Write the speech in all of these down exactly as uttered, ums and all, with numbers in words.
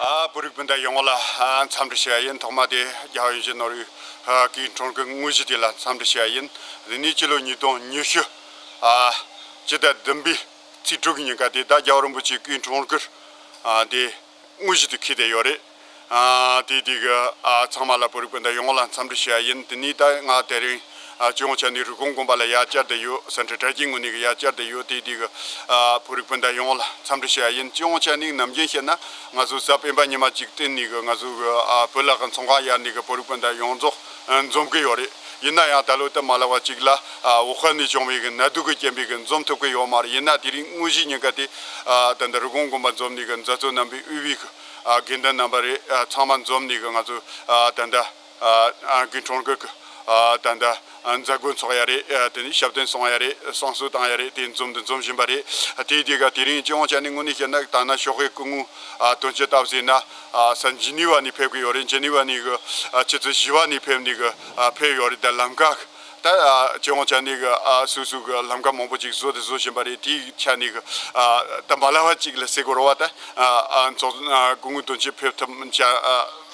ཨ། བོད་རིགས་སྤུན་ཟླ་ཡོངས་ལ་ཨ་འཚམས་འདྲི་ཞུ་ཡ་ཡིན། ཐོག་མ་དེ་རྒྱལ་བ་ཡིད་བཞིན་ནོར་བུའི་ཨ་སྐུའི་འཁྲུངས་སྐར་དངོས་གཞི་དེ་ལ་འཚམས་འདྲི་ཞུ་ཡ་ཡིན། དེ་ནས་སྤྱི་ལོ་ཉིས་སྟོང་ཉི་ཤུ་ཨ་སྤྱི་ཟླ་བདུན་པའི་ཚེས་དྲུག་གི་ཉིན་ཀ་དེ་ད་རྒྱལ་བ་རིན་པོ་ཆེའི་སྐུའི་འཁྲུངས་སྐར་ཨ་དེ་དངོས་གཞི་དེ་འཁེལ་བསྡད་ཡོད་རེད། ཨ་དེ་དེ་གི་ཨ་ཚང་མ་ལ་བོད་རིགས་སྤུན་ཟླ་ཡོངས་ལ་འཚམས་འདྲི་ཞུ་ཡ་ཡིན། དེ་ནས་ད་ང་དེ་རིང་ཨ་སྤྱི་ཡོངས་ཆ་ནས་རི་ཀོན་དགོན་པ་ལ་ཡར་བཅར་བསྡད་ཡོད། སེན་ཊར་དྲ་རྒྱའི་ངོས་ནས་གི་ཡར་བཅར་བསྡད་ཡོད། དེ་དེ་གི་ཨ་བོད་རིགས་སྤུན་ཟླ་ཡོངས་ལ་འཚམས་འདྲི་ཞུ་ཡ་ཡིན། སྤྱི་ཡོངས་ཆ་ནས་ནམ་རྒྱུན་བཤད་ན་ང་ཚོ་གཟའ་སྤེན་པ་ཉི་མ་གཅིག་སྟེང་ནས་གི་ང་ཚོ་གི་ཨ་བོད་ལ་གི་ཚོང་ཁང་ཡར་ནས་གི་བོད་རིགས་སྤུན་ཟླ་ཡོངས་རྫོགས་ཨ་འཛོམས་གི་ཡོད་རེད། ཡིན་ན་ཡང་ད་ལོ་ད་མ་ལབ་པ་གཅིག་ལ་ཨ་ཝུ་ཧན་ནས་བྱུང་བའི་གི་ནད་དུག་གི་རྐྱེན་པས་གི་འཛོམས་ཐུབ་གི་ཡོད་མ་རེད། ཡིན་ན་དེ་རིང་དངོས་གཞིའི་ཉིན་ཀ་དེ་ཨ་ད་ལྟ་རི་ཀོན་དགོན་པ་འཛོམས་ནས་གི་མཛད་གཙོ་རྣམ་པའི་དབུས་པའི་གི་ཨ་དགེ་འདུན་རྣམ་པ་རེད། ཨ་ཚང་མ་འཛོམས་ནས་གི་ང་ཚོ་ཨ་ད་ལྟ་ཨ་ཨ་སྐུའི་འཁྲུངས་སྐར་གི་ཨ་ད་ལྟ་ཨ་མཛད་སྒོ་འཚོགས་ཡ་རེད། ཨ་དེ་ནས་ཞབས་བརྟན་གསུང་ཡ་རེད། བསང་གསོལ་བཏང་ཡ་རེད། དེ་འཛོམས་དུ་འཛོམས་བཞིན་པ་རེད། ཨ་དེ་དེ་ག་དེ་རིང་སྤྱི་ཡོངས་ཆ་ནས་དངོས་གནས་བཤད་ན་ད་ན་ཞོགས་ཀའི་སྐུ་ངོ་ཨ་དོན་གཅོད་སྟབས་ཟིན་ན་ཨ་ས་ཇི་ནི་ཝ་ནས་ཕེབས་གི་ཡོད་རེད། ཇི་ནི་ཝ་ནས་གི་ཨ་ཆུ་ཚོད་བཞི་པ་ནས་ཕེབས་ནས་གི་ཨ་ཕེབས་ཡོད་རེད། ད་ལམ་ཁ་ད་ཨ་སྤྱི་ཡོངས་ཆ་ནས་གི་ཨ་སོ་སོ་གི་ལམ་ཁ་མང་པོ་ཅིག་བཟོ་དུ་བཟོ་བཞིན་པ་རེད། དེའི་ཆ་ནས་གི་ཨ་ད་མ་ལབ་པ་ཅིག་ལ་ཟེར་དགོས་རེད་པ། ད་ཨ་ཨ་ཚོགས་ཨ་སྐུ་ངོ་དོན་གཅོད་ཕེབས་ཐུབ་མ་བྱ་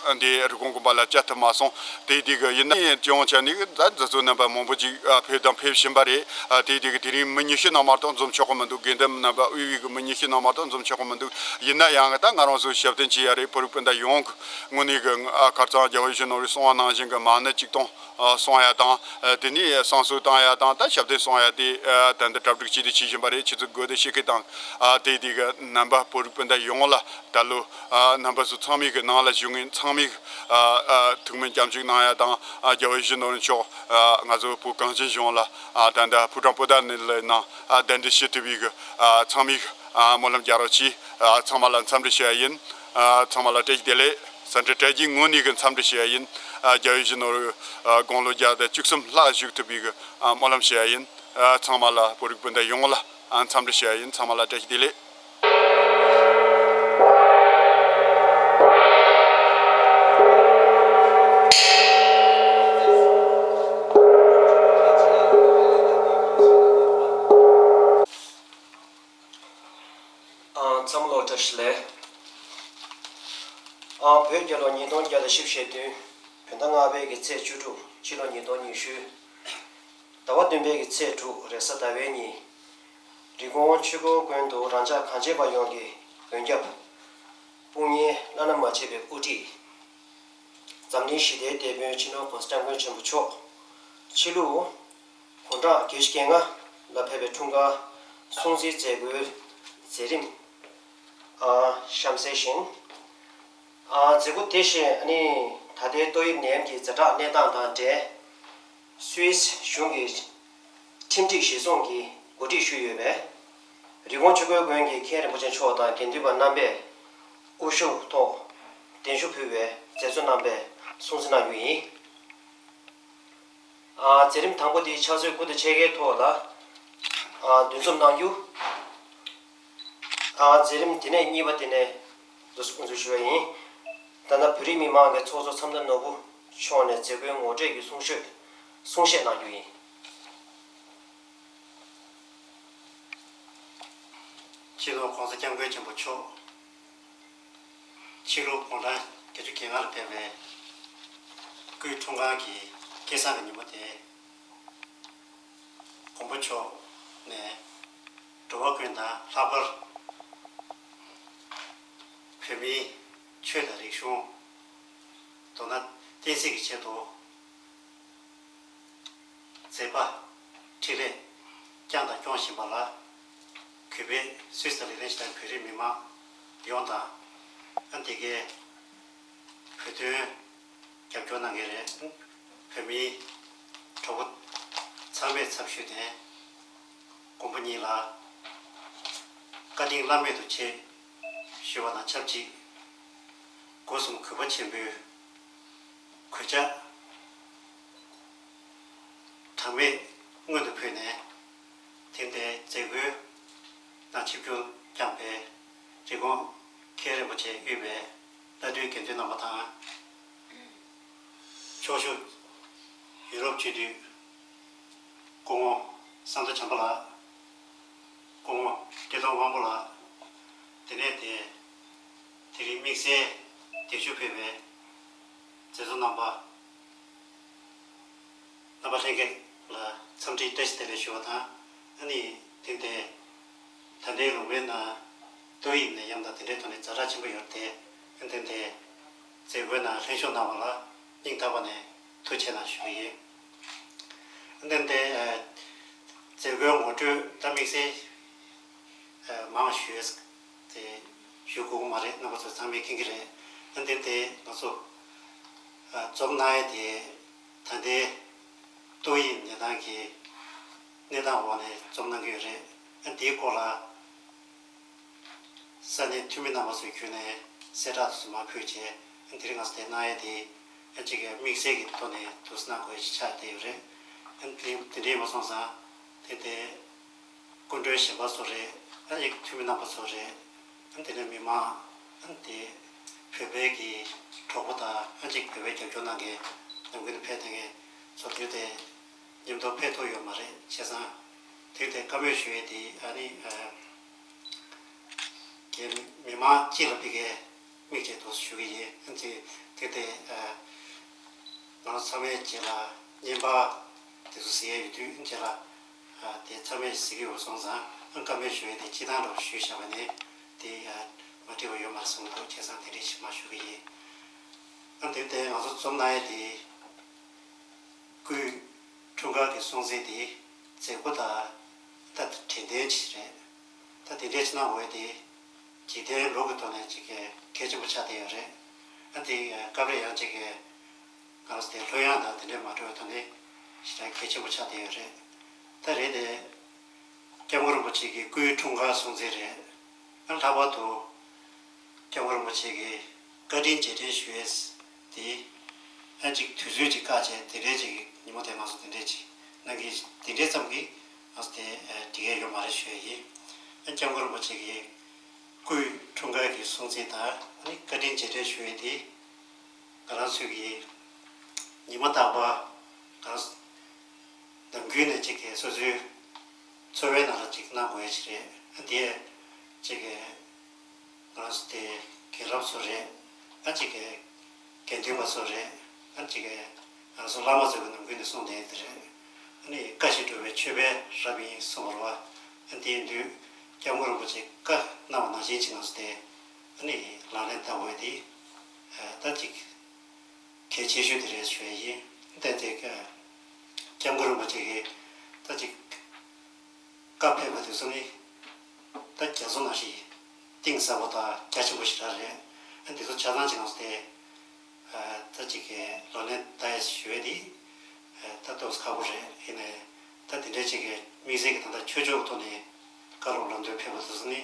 ཨ་འདི་རི་ཀོན་དགོན་པ་ལ་བཅར་ཐུབ་མ་སོང་། དེ་དེ་གི་ཡིན་ན་ཡང་སྤྱི་ཡོངས་ཆ་ནས་གི་ད་མཛད་གཙོ་རྣམ་པ་མང་པོ་ཅིག་ཨ་ཕེབས་དང་ཕེབས་བཞིན་པ་རེད། ཨ་དེ་དེ་གི་དེ་རིང་མི་ཉི་ཤུ་ནང་མ་གཏོགས་འཛོམས་ཆོག་གི་མི་འདུག་དགེ་འདུན་རྣམ་པ་དབུས་པའི་གི་མི་ཉི་ཤུ་ནང་མ་གཏོགས་འཛོམས་ཆོག་གི་མི་འདུག་ཡིན་ན་ཡང་ད་ང་རང་ཚོ་ཞབས་བརྟན་བྱེད་ཡ་རེད། བོད་རིགས་སྤུན་ཟླ་ཡོངས་གི་ངོས་ནས་གི་ཨ་ཁ་རྩང་རྒྱལ་བ་ཡིད་བཞིན་ནོར་བུས་གསུངས་པ་ནང་བཞིན་གི་མ་ཎི་གཅིག་སྟོང་ཨ་གསུང་ཡ་དང་། ཨ་དེ་ནས་བསང་གསོལ་བཏང་ཡ་དང་ད་ཞབས་བརྟན་གསུང་ཡ་དེ་ཨ་ད་ལྟ་གྲ་སྒྲིག་བྱས་ཏེ་བྱེད་བཞིན་པ་རེད། ཆུ་ཚོད་དགུ་དང་ཕྱེད་ཀ་དང་ཨ་དེ་དེ་གི་རྣམ་པ་བོད་རིགས་སྤུན་ཟླ་ཡོངས་ལ་ད་ལོ་ཨ་རྣམ་པ་ཚོ་ཚང་མས་གི་ནང་ལ་བཞུགས་མཁན་ཚང་མས་གི་ཨ་ཨ་ཐུགས་སྨོན་སྐྱབས་འཇུག་གནང་ཡ་དང་། ཨ་རྒྱལ་བ་ཡིད་བཞིན་ནོར་བུ་མཆོག་ཨ་ང་ཚོ་བོད་གངས་ཅན་ལྗོངས་ལ་ཨ་ད་ལྟ་ཕོ་བྲང་པོ་ཏ་ནས་ལ་ནང་ཨ་གདན་འདྲེན་ཞུ་ཐུབ་པའི་གི་ཨ་ཚང་མས་གི་ཨ་སྨོན་ལམ་རྒྱག་རོགས་གྱིས། ཨ་ཚང་མ་ལ་འཚམས་འདྲི་ཞུ་ཡ་ཡིན། ཨ་ཚང་མ་ལ་བཀྲ་ཤིས་བདེ་ལེགས། སེན་ཊར་དྲ་རྒྱའི་ངོས་ནས་གི་འཚམས་འདྲི་ཞུ་ཡ་ཡིན། ཨ་རྒྱལ་བ་ཡིད་བཞིན་ནོར་བུ་ཨ་དགུང་ལོ་བརྒྱ་དང་བཅུ་གསུམ་ལྷག་བཞུགས་ཐུབ་པའི་གི་ཨ་སྨོན་ལམ་ཞུ་ཡ་ཡིན། ཨ་ཚང་མ་ལ་བོད་རིགས་སྤུན་ཟླ་ཡོངས་ལ་ཨ་འཚམས་འདྲི་ཞུ་ཡ་ཡིན། ཚང་མ་ལ་བཀྲ་ཤིས་བདེ་ལེགས། ཨ་ཚང་མ་ལ་བཀྲ་ཤིས་བདེ་ལེགས། ཨ་བོད་རྒྱལ་ལོ་ཉིས་སྟོང་བརྒྱ་དང་བཞི་བཅུ་ཞེ་བདུན་བོད་ཟླ་ལྔ་པའི་གི་ཚེས་བཅུ་དྲུག་ཕྱི་ལོ་ཉིས་སྟོང་ཉི་ཤུ་ཟླ་བ་བདུན་པའི་གི་ཚེས་དྲུག་རེས་གཟའ་ཟླ་བའི་ཉིན། རི་ཀོན་ཆོས་འཁོར་དགོན་དུ་རང་ཅག་གངས་ཅན་པ་ཡོངས་ཀྱི་མགོན་སྐྱབས་དཔུང་གཉེན་བླ་ན་མ་མཆིས་པའི་དབུ་ཁྲིད། འཛམ་གླིང་ཞི་བདེའི་དེད་དཔོན་སྤྱི་ནོར་༸གོང་ས་༸སྐྱབས་མགོན་ཆེན་པོ་མཆོག་ཕྱི་ལུགས་དགུང་གྲངས་བརྒྱད་ཅུ་གྱ་ལྔ་ལ་ཕེབས་པའི་འཁྲུངས་སྐར་སྲུང་བརྩིའི་མཛད་སྒོའི་མཛད་རིམ་ཨ་གཤམ་གསལ་བཞིན། ཨ་མཛད་སྒོ་དེ་བཞིན་ཨ་ནི་ད་ལྟའི་ཏོག་དབྱིབས་ནད་ཡམས་ཀྱི་ཛ་དྲག་གནས་སྟངས་དང་འབྲེལ། སུད་སི་གཞུང་གི་ཁྲིམས་སྒྲིག་གཞིར་བཟུང་གིས་གོ་སྒྲིག་ཞུས་ཡོད་པས། རི་ཀོན་ཆོས་འཁོར་དགོན་གྱི་མཁན་རིན་པོ་ཆེ་མཆོག་དང་དགེ་འདུན་པ་རྣམ་པས་དབུ་བཞུགས་ཐོག་གདན་ཞུ་ཕུལ་བའི་མཛད་གཙོ་རྣམ་པས་སྲུང་བརྩི་གནང་རྒྱུ་ཡིན། ཨ་མཛད་རིམ་དང་པོ་དེ་ཕྱག་ཚོད་དགུ་དང་ཕྱེད་ཀའི་ཐོག་ལ་ཨ་འདུ་འཛོམས་གནང་རྒྱུ། ཨ་མཛད་རིམ་དེ་ནས་གཉིས་པ་དེ་ནས་འདུ་འཛོམས་དབུ་འཛུགས་ཞུ་བ་ཡིན། ད་ལྟ་བོད་རིགས་མི་མང་གི་ཚོགས་གཙོ་ཚམ་མདོ་ནོར་བུ་མཆོག་ནས་མཛད་སྒོའི་ངོ་སྤྲོད་ཀྱི་གསུང་བཤད་གསུང་བཤད་གནང་རྒྱུ་ཡིན། སྤྱི་ནོར་༸གོང་ས་༸སྐྱབས་མགོན་ཆེན་པོ་མཆོག་ཕྱི་ལོ་དགུང་གྲངས་བརྒྱད་ཅུ་གྱ་ལྔ་ལ་ཕེབས་པའི་སྐུའི་འཁྲུངས་སྐར་གྱི་སྐལ་བཟང་གི་ཉིན་མོ་དེ། མགོན་པོ་མཆོག་ནས་འགྲོ་བ་ཀུན་དང་ལྷག་པར་བོད་མིའི་ཆོས་དང་རིག་གཞུང་། མདོར་ན་བསྟན་སྲིད་ཀྱི་ཆེད་དུ་མཛད་པ་འཕྲིན་ལས་བསྐྱངས་དང་སྐྱོང་བཞིན་པ་ལ་གུས་པས་གཟིགས་དང་ལག་ལེན་བྱེད་མཁན་བོད་རིགས་མི་མང་ཡོངས་དང་། ཨ་འདི་གའི་བོད་དོན་རྒྱབ་སྐྱོར་གནང་མཁན་རེད། བོད་མིའི་གྲོགས་པོ་ཚང་མས་ཚབ་ཞུས་ནས་མགོན་པོ་ཉིད་ལ་བཀའ་དྲིན་བླ་མེད་དུ་ཆེ་ཞུ་བ་དང་ཆབས་ཅིག་སྒོ་གསུམ་གུས་པ་ཆེན་པོས་གུས་ཕྱག་གྲངས་མེད་སྔོན་དུ་ཕུལ་ནས། དེ་ལྟའི་མཛད་སྒོའི་ནང་ཆིབས་བསྒྱུར་བསྐྱངས་པའི་རི་ཀོན་མཁན་རིན་པོ་ཆེ་དབུས་པའི་བླ་སྤྲུལ་དགེ་འདུན་རྣམ་པ་དང་། ཕྱོགས་བཞུགས་ཡུ་རོབ་སྤྱི་འཐུས་སྐུ་ངོ་ཟམ་གདོང་བྱམས་པ་ལགས། སྐུ་ངོ་བཀྲས་མཐོང་དབང་པོ་ལགས། དེ་ནས་དེ་ དེ་རིང་དམིགས་བསལ་དེ་ཞུ་ཕེབས་པའི་མཛད་གཙོ་རྣམ་པ། རྣམ་པ་ལྷན་རྒྱས་ལ་འཚམས་འདྲི་བཀྲ་ཤིས་བདེ་ལེགས་ཞུ་བ་དང་། ཨ་ནི་དེ་ཏེ་ད་ལྟའི་ལུང་པའི་ནང་ཏོག་དབྱིབས་ནད་ཡམས་དང་དེ་འདྲའི་ཐོག་ནས་ཛ་དྲག་ཆེན་པོ་ཡོད་དེ། ཨ་ནི་དེ་ཏེ་མཛད་སྒོའི་ནང་ལྷན་ཞུགས་གནང་བ་ལ་སྙིང་ཐག་པ་ནས་ཐུགས་རྗེ་གནང་ཞུ་གི་ཡིན། ཨ་ནི་དེ་ཏེ་མཛད་སྒོའི་ངོ་སྤྲོད་ད་དམིགས་བསལ་མང་ཞུས་ཏེ་ཞུ་དགོས་མ་རེད། རྣམ་པ་ཚོ་ཚང་མས་མཁྱེན་གྱི་རེད། ཨ་ནི་དེ་ང་ཚོ་འཛོམས་གནང་ཡས་དེ་ད་ལྟའི་ཏོག་དབྱིབས་ནད་ཡམས་ཀྱི་གནས་སྟངས་འོག་ནས་འཛོམས་གནང་གི་ཡོད་རེད། ཨ་ནི་དེའི་སྐོར་ལ་ས་གནས་འཐུས་མི་རྣམ་པ་ཚོའི་བརྒྱུད་ནས་གསལ་བསྒྲགས་དེ་ཚོ་མར་ཕུལ་བྱས། ཨ་ནི་དེ་རིང་ང་ཚོ་དེ་གནང་ཡས་དེ་ཨ་ཅིག་དམིགས་བསལ་གྱི་ཐོག་ནས་དུས་གནང་དགོས་ཡས་ཅིག་ཆགས་བསྡད་ཡོད་རེད། ཨ་ནི་དེ་དེ་འདྲ་ཡིན་པ་སོང་ཙང་དེ་ཏེ་སྐུ་མགྲོན་གཞན་པ་ཚོ་རེད། ཨ་ནི་འཐུས་མི་རྣམ་པ་ཚོ་རེད། ཨ་ནི་དེ་ནས་མི་མང་། ཨ་ནི་དེ་བོད་པའི་གི་གྲོགས་པོ་དང་། ཨ་ནི་ཅིག་བོད་པའི་རྒྱབ་སྐྱོར་གནང་མཁན་ནམ་རྒྱུན་ནས་ཕེབས་བསྡད་མཁན་ཚོ་དེ་ཏེ་མཉམ་དུ་ཕེབས་ཐུབ་ཡོད་མ་རེད། བྱས་ཙང་དེ་ཏེ་བཀའ་མོལ་ཞུ་ཡས་དེ་ཨ་ནི་ཨ་གལ་མི་མང་སྤྱི་ལ་ཕི་གའི་དམིགས་བྱས་འདུག་ཞུ་གི་ཡིན། ཨ་ནི་དེ་ཏེ་ཨ་ང་ཚང་མའི་རྗེས་ལ་བརྙན་པར་དེ་ཚོ་གཟིགས་ཡས་ཡོད་དུས། ཨ་ནི་རྗེས་ལ་ཨ་དེ་ཚང་མས་གཟིགས་ཀྱི་ཡོད་སོང་ཙང་། ཨ་བཀའ་མོལ་ཞུ་ཡས་དེ་སྤྱི་བཏང་འདྲ་བོ་ཞུས་བཞག་པ་ནི་དེ་ཨ་མ་འགྲིག་པ་ཡོད་མ་རེད་བསམ་གྱི་འདུག་བྱས་ཙང་དེ་འདྲ་ཞིག་མར་ཞུ་གི་ཡིན། ཨ་ནི་དེ་ཏེ་ང་ཚོ་འཛོམས་གནང་ཡས་དེ་སྐུའི་འཁྲུངས་སྐར་གྱི་སྲུང་བརྩི་དེ་མཛད་སྒོ་དང་ད་དྲན་རྟེན་ཅིག་རེད། ད་དེ་འདྲ་ཅིག་གནང་དགོས་ཡས་དེ་འཇིག་རྟེན་ལུགས་ཀྱི་ཐོག་ནས་ཅིག་གལ་ཆེན་པོ་ཆགས་བསྡད་ཡོད་རེད། ཨ་དེ་སྐབས་རེ་ཡང་ཅིག་གི་ང་རང་ཚོ་དེ་ལྷོད་ཡངས་དང་དེ་འདྲ་མ་འགྲོ་བའི་ཐོག་ནས་ཞེ་དྲག་གལ་ཆེན་པོ་ཆགས་བསྡད་ཡོད་རེད། ད་རེད་དེ། སྐྱབས་མགོན་རིན་པོ་ཆེ་གི་སྐུའི་འཁྲུངས་སྐར་སྲུང་བརྩི་རེད། ཨ་ལྷག་པར་དུ་སྐྱབས་མགོན་རིན་པོ་ཆེ་གི་བཀའ་དྲིན་རྗེས་དྲན་ཞུ་ཡས་དེ་ཨ་ཅིག་དུས་ཚོད་ཅིག་བཀག་བྱས། དེ་འདྲའི་ཅིག་ཉིན་མོ་དེ་ང་ཚོ་དེ་འདྲའི་ཅིག་གནང་གི། དེ་འདྲའི་ཙམ་གྱིས་ང་ཚོ་དེ་འགྲིག་གི་ཡོད་མ་རེད་ཞུ་ཡས་ཡིན། ཨ་སྐྱབས་མགོན་རིན་པོ་ཆེ་གི་སྐུའི་འཁྲུངས་སྐར་གྱི་སྲུང་བརྩི་དང་ཨ་ནི་བཀའ་དྲིན་རྗེས་དྲན་ཞུ་ཡས་དེ་ང་རང་ཚོས་ཀྱི་ཉི་མ་རྟག་པར་ང་རང་ནམ་རྒྱུན་ནས་ཅིག་གི་སོ་སོའི་འཚོ་བའི་ནང་ལ་ཅིག་གནང་དགོས་ཡ་ཞིག་རེད། ཨ་དེ་ཅིག་གི་ང་རང་ཚོ་དེ་རྒན་རབས་ཚོ་རེད། ཨ་ཅིག་གི་དགེ་འདུན་པ་ཚོ་རེད། ཨ་ཅིག་གི་ང་རང་ཚོ་བླ་མ་ཚོ་གི་ནམ་རྒྱུན་ནས་གསུང་བསྡད་དེ་རེད། ཨ་ནི་བཀའ་བཞིན་སྒྲུབ་པའི་མཆོད་པའི་རབས་ཡིན་གསུངས་པ་རེད་བ། ཨ་དེ་ཡིན་དུས་སྐྱབས་མགོན་རིན་པོ་ཆེ་བཀའ་གནང་བ་ནང་བཞིན་ཅིག་ང་ཚོ་དེ་ཨ་ནི་ལག་ལེན་བསྟར་དགོས་ཡ་དེ་ད་ཅིག་གལ་ཆེ་ཤོས་དེ་རེད་ཞུ་ཡ་ཡིན། ད་དེ་སྐྱབས་མགོན་རིན་པོ་ཆེ་གིས་ད་ཅིག་བཀའ་ཕེབས་པ་དེ་ཚོ་ནི་ད་རྒྱ་མཚོ་ནང་བཞིན་གཏིང་ཟབ་པོ་དང་རྒྱ་ཆེན་པོ་ཞེ་དྲག་རེད། ཨ་འདི་ཚོ་ཆ་ཚང་ཅིག་ང་ཚོ་དེ་ད་ཅིག་གི་ལག་ལེན་བསྟར་ཡ་ཞུ་ཡ་དེ་ད་ཏོག་ཙམ་ཁག་པོ་རེད། ཡིན་ནའི་ད་དེ་འདྲའི་ཅིག་གི་དམིགས་བསལ་གྱི་ད་ལྟ་ཆོས་ཕྱོགས་ཐོག་ནས་བཀའ་སློབ་ལམ་སྟོན་ཕེབས་པ་དེ་ཚོ་ནི་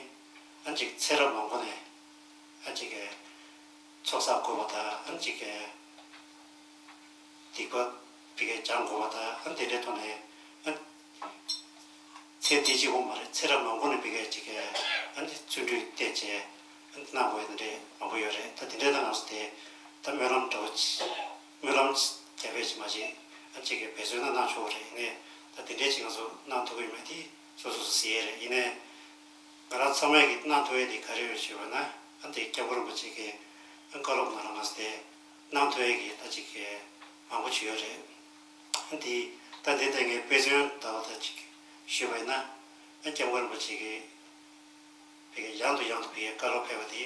ཨ་ཅིག་ཚེ་རབས་མང་པོ་ནས་ཨ་ཅིག་གི་ཚོགས་བསགས་དགོས་པ་དང་། ཨ་ཅིག་གི་སྡིག་པ་ཕ་གིར་སྦྱང་དགོས་པ་དང་། ཨ་དེ་འདྲའི་ཐོག་ནས་ཨ་ཚེ་འདི་གཅིག་པོ་མ་རེད། ཚེ་རབས་མང་པོ་ནས་ཕ་གིར་ཅིག་གི་ཨ་བརྩོན་འགྲུས་བསྟེན་བྱས་ཨ་གནང་དགོས་ཡ་དེ་འདྲའི་མང་པོ་ཡོད་རེད། ད་དེ་འདྲའི་ནང་ང་ཚོ་དེ་ད་སྨོན་ལམ་འདྲ་བོ་ཅིག་སྨོན་ལམ་རྒྱབ་ཡ་ཅིག་མ་བྱེད། ཨ་ཅིག་གི་འབད་བརྩོན་གནང་གནང་ཆོག་གི་རེད། ཡིན་ནའི་ད་དེ་འདྲའི་ཅིག་ང་ཚོ་གནང་ཐུབ་ཀྱི་ཡོད་མེད་དེ་སོ་སོ་སོ་གཟིགས་ཡ་རེད། ཡིན་ནའི་ང་རང་ཚང་མས་ཀྱིས་གནང་ཐུབ་ཡས་དེ་ག་རེ་ཡོད་ཞུས་པ་ན། ཨ་དེ་སྐྱབས་མགོན་རིན་པོ་ཆེ་གི་ཨ་བཀའ་སློབ་ནང་ལ་ང་ཚོ་དེ་གནང་ཐུབ་ཡས་ཀྱི་ད་ཅིག་གི་མང་པོ་ཅིག་ཡོད་རེད། ཨ་དེ་ད་དེ་ལྟ་ངས་དཔེ་མཚོན་ལྟ་བུ་ད་ཅིག་ཞུས་པ་ཡིན་ན། ཨ་སྐྱབས་མགོན་རིན་པོ་ཆེ་གི་ཕ་གིར་ཡང་དུ་ཡང་དུ་ཕ་གིར་བཀའ་སློབ་ཕེབས་པ་དེ།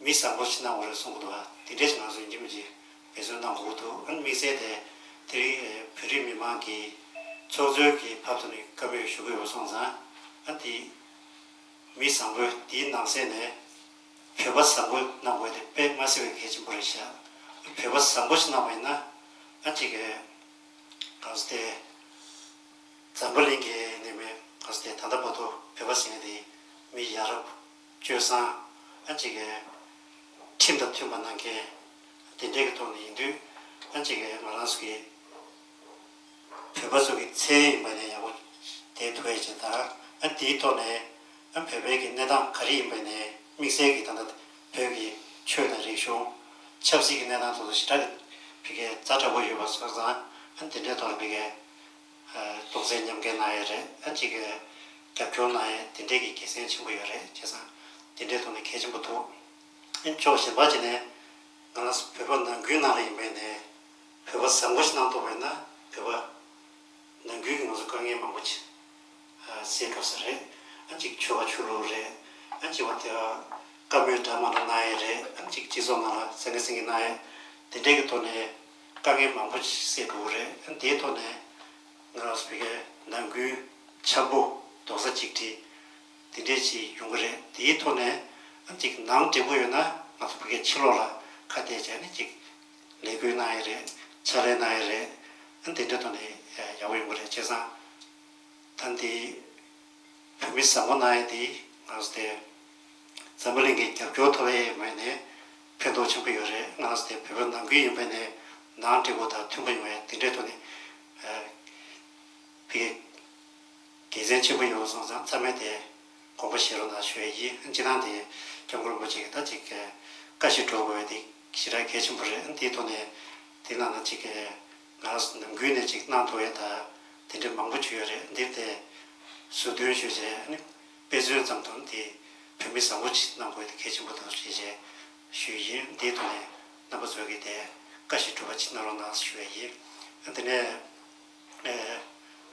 མི་བཟང་པོ་ཞིག་གནང་བ་རེད་གསུང་གི་འདུག་བ། དེ་འདྲས་ང་ཚོ་ཡིན་གཅིག་མིན་གཅིག་འབད་བརྩོན་གནང་དགོས་ཀྱི་འདུག་ཨ་དམིགས་བསལ་དེ་དེ་རིང་བོད་རིགས་མི་མང་གི་ཚོགས་གཙོའི་གི་ཕབ་ཐོག་ནས་བཀའ་མོལ་ཞུ་གི་ཡོད་པ་སོང་ཙང་། ཨ་དེ་མི་བཟང་པོས་དེའི་ནང་གསེས་ནས་བོད་པ་བཟང་པོ་གནང་དགོས་དེ་དཔེ་མ་སྲིད་པའི་གལ་ཆེན་པོ་རེད་ཤག་བོད་པ་བཟང་པོ་ཞིག་གནང་བ་ཡིན་ན་ཨ་ཅིག་གི་གང་ཟེར་ཏེ། འཛམ་བུ་གླིང་གི་ནས་མི་ག་ཚོད་དེ་ད་ལྟ་བར་དུ་བོད་པ་ཟེར་མཁན་དེ་མི་ཡ་རབས་སྤྱོད་བཟང་། ཨ་ཅིག་གི་ཁྲིམས་དང་མཐུན་པ་གནང་མཁན་དེ་འདྲའི་གི་ཐོག་ནས་ཡིན་དུས། ཨ་ཅིག་གི་ང་རང་ཚོ་གི་བོད་པ་ཚོ་གི་མཚན་ཡིན་པ་ནས་ཡག་པོ་བསྡད་ཐུབ་ཡས་ཅིག་དང་། ཨ་དེའི་ཐོག་ནས་ཨ་བོད་པའི་གི་གནས་སྟངས་ག་རེ་ཡིན་པ་ནས་དམིགས་བསལ་གྱི་ད་ལྟ་བོད་ཀྱི་ཆོས་དང་རིག་གཞུང་ཆབ་སྲིད་ཀྱི་གནས་སྟངས་ཐོག་ཏུ་ཞེ་དྲག་གི་ཕ་གི་ཛ་དྲག་པོ་ཡོད་པ་སོང་ཙང་། ཨ་དེ་འདྲའི་ཐོག་ལ་ཕ་གི་རྡོག་རྩ་མཉམ་འགན་གནང་ཡས་རེད། ཨ་ཅིག་གི་རྒྱབ་སྐྱོར་གནང་ཡས་དེ་འདྲས་ཀྱི་དགེ་མཚན་ཆེན་པོ་ཡོད་རེད། བྱས་ཙང་དེ་འདྲའི་ཐོག་ནས་གལ་ཆེན་པོ་འདུག་ཕྱོགས་གཞན་པ་ཅིག་ནས་ང་རང་ཚོ་བོད་པ་ནང་ཁུལ་ནང་ལ་ཡིན་པའི་ནས་བོད་པ་བཟང་པོ་ཞིག་གནང་ཐུབ་པ་ཡིན་ན། བོད་པ་ནང་ཁུལ་གྱི་ང་ཚོ་དཀའ་ངལ་མང་པོ་ཅིག་སེལ་ཐུབ་ས་རེད། ཨ་གཅིག་ཆོལ་ཁ་ཆོས་ལུགས་རེད། ཨ་གཅིག་བ་དེ་བཀའ་མོལ་འདྲ་མ་འདྲ་གནང་ཡས་རེད། ཨ་གཅིག་སྤྱི་ཚོགས་ནང་ལ་ས་འགན་སེང་གེ་གནང་ཡས་དེ་འདྲས་ཀྱི་ཐོག་ནས་དཀའ་ངལ་མང་པོ་ཅིག་སེལ་དགོས་ཀྱི་རེད། ཨ་དེའི་ཐོག་ནས་ང་རང་ཚོ་བོད་པའི་ནང་ཁུལ་འཆམ་པོ་རྡོག་རྩ་གཅིག་སྒྲིལ་དེ་འདྲས་ཅིག་ཡོང་གི་རེད། དེའི་ཐོག་ནས་ཨ་ཅིག་ནང་འབྲེལ་པོ་ཡོད་ན་ང་ཚོ་བོད་སྐད་ཕྱི་ལོགས་ལ་ཁ་གཏད་བྱས་ནས་ཅིག་ལས་འགུལ་གནང་ཡས་རེད། ཕྱག་ལས་གནང་ཡས་རེད། ཨ་དེ་འདྲའི་ཐོག་ནས་ཡག་པོ་ཡོང་གི་རེད། བྱས་ཙང་ད་འདི་བོད་མི་བཟང་པོ་གནང་ཡས་དེ་ང་ཚོ་དེ་འཛམ་བུ་གླིང་གི་རྒྱབ་སྐྱོར་ཐོབ་ཡས་མ་ཡིན་ནས་ཕན་ཐོགས་ཆེན་པོ་ཡོད་རེད། ང་རང་ཚོ་དེ་བོད་པ་ནང་ཁུལ་ཡིན་པ་ནས་ནང་འབྲེལ་པོ་དང་མཐུན་པོ་ཡོང་ཡས་དེ་འདྲའི་ཐོག་ནས་ཨ་བོད་སྐད་དགེ་མཚན་ཆེན་པོ་ཡོད་སོང་ཙང་ཚང་མས་དེ་དགོངས་པ་བཞེས་རོགས་གནང་ཞུ་ཡས་ཡིན། སྤྱིར་བཏང་དེ་སྐྱབས་མགོན་རིན་པོ་ཆེ་གིས་ད་ཅིག་བཀའ་ཞིག་སྒྲུབ་དགོས་པ་དེ་ཞེ་དྲག་གལ་ཆེན་པོ་རེད། དེའི་ཐོག་ནས་དེ་ནང་ན་ཅིག་ང་ནང་ཁུལ་ནས་ཅིག་གནང་ཐུབ་ཡས་ད་དེ་འདྲ་མང་པོ་བྱུང་ཡོད་རེད། འདིར་དེ་ཟུར་འདོན་ཞུས་བྱས་ནི་དཔེ་མཚོན་ཙམ་དུ་དེ་བོད་མི་བཟང་པོ་ཅིག་གནང་དགོས་དེ་གལ་ཆེན་པོ་འདུག་ཞེས་བྱས་ཞུས་ཡིན། དེའི་ཐོག་ནས་རྣམ་པ་ཚོས་ཀྱིས་དེ་བཀའ་ཞིག་སྒྲུབ་པ་ཅིག་གནང་རོགས་གནང་ཞུ་ཡས་ཡིན། དེ་ནས་ཨེ།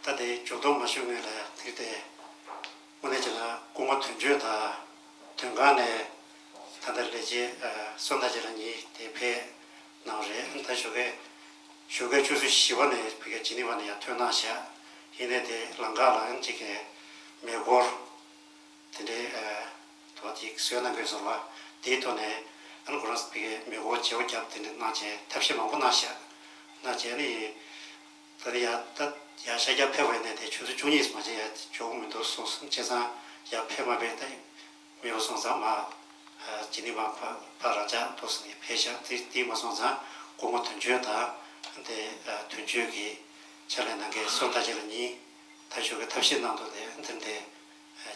ད་ལྟའི་མཇུག་སྡོམ་མ་ཞུ་སྔོན་ལ་དེ་ལྟའི་དངོས་གནས་བྱས་ན་སྐུ་ངོ་དོན་གཅོད་དང་དོན་ཁང་ནས་ད་ལྟ་ལས་བྱེད་སོན་ད་ཅེ་ལ་གཉིས་དེ་ཕེབས་གནང་རེད། ད་ཞོགས་ཀས་ཞོགས་ཀའི་ཆུ་ཚོད་བཞི་པ་ནས་བི་ཀའི་ཇི་ནི་ཝ་ནས་ཡར་ཐོན་གནང་ཤག་ཡིན་ནའི་དེ་ལམ་ཁ་ལ་ཅིག་གི་མེ་འཁོར། དེ་འདྲའི་ཨ་དོ་དེ་བཟོས་གནང་དགོས་ཟེར་བ། དེའི་ཐོག་ནས་ཨ་ནི་ཁོ་རང་ཚོ་བི་ཀའི་མེ་འཁོར་བརྗེ་པོ་བརྒྱབ་དེ་འདྲ་གནང་བྱས་ཐབས་ཤེས་མང་པོ་གནང་ཤག་གནང་བྱས་ནི་ད་ནི་ཡ་ད་ཡ་ཤར་རྒྱག་ཕེབས་པ་ཡིན་ནའི་དེ་ཆུ་ཚོད་བཅུ་གཉིས་མ་བྱས་ཡ་འཇོག་གི་མི་འདུག་གསུངས་སོང་། བྱས་ཙང་ཡ་ཕེབས་མ་ཕེབས་ད་མེད་པ་སོང་ཙང་མ་ཇི་ནི་ཝ་ཕ་ཕ་རང་འཇགས་འདུག་ཟེར་ནས་ཕེབས་ཤག་དེ་དེ་མ་སོང་ཙང་སྐུ་ངོ་དོན་གཅོད་དང་དེ་དོན་གཅོད་ཀྱི་ཕྱག་ལས་གནང་མཁན་སོན་ད་ཅེ་ལ་གཉིས། ད་ཞོགས་ཀའི་ཐབས་ཤེས་གནང་འདུག་དེ་འདིར་འདི་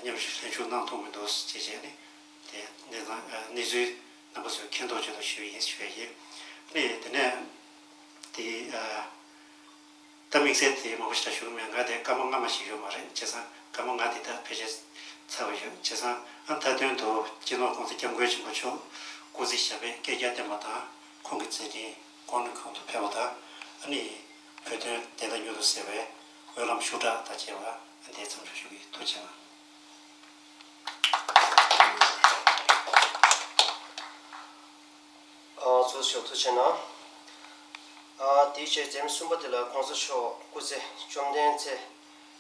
མཉམ་ཞུགས་ལྷན་ཞུགས་གནང་ཐུབ་མི་འདུག་ཅེས་བྱས་ནས་དེ་གནས་སྟངས་གནས་ཚུལ་རྣམ་པ་ཚོས་མཁྱེན་རྟོགས་བྱེད་དུ་ཞུ་ཡིན་ཞུ་ཡ་ཡིན། ནས་དེ་ནས་དེ་ད་དམིགས་བསལ་དེ་མང་པོ་ཞིག་ད་ཞུ་གི་མེད། ང་དེ་སྐར་མ་ལྔ་མ་ཞིག་ཡོད་མ་རེད། བྱས་ཙང་སྐར་མ་ལྔ་དེ་ད་ཕལ་ཆེར་ཚར་བ་ཡོད། བྱས་ཙང་ཨ་མཐའ་དོན་དུ་སྤྱི་ནོར་༸གོང་ས་༸སྐྱབས་མགོན་ཆེན་པོ་མཆོག་སྐུ་ཚེ་ཞབས་པད་བསྐལ་བརྒྱར་བརྟན་པ་དང་ཁོང་གི་མཛད་འཕྲིན་གོང་ནས་གོང་དུ་འཕེལ་བ་དང་ཨ་ནི། བོད་དོན་བདེན་མཐའ་མྱུར་དུ་གསལ་བའི་སྨོན་ལམ་ཤུགས་དྲག་དང་བཅས་པ་འདིར་མཚམས་འཇོག་ཞུ་གི་ཡིན། ཐུགས་རྗེ་གནང་། ཨ་ཚོགས་ཞུགས་ཐུགས་རྗེ་གནང་། ཨ་དེའི་རྗེས་འཛེམ་གསུམ་པ་དེ་ལ་༸གོང་ས་མཆོག་སྐུ་ཚེ་བཅོམ་ལྡན་ཚེ་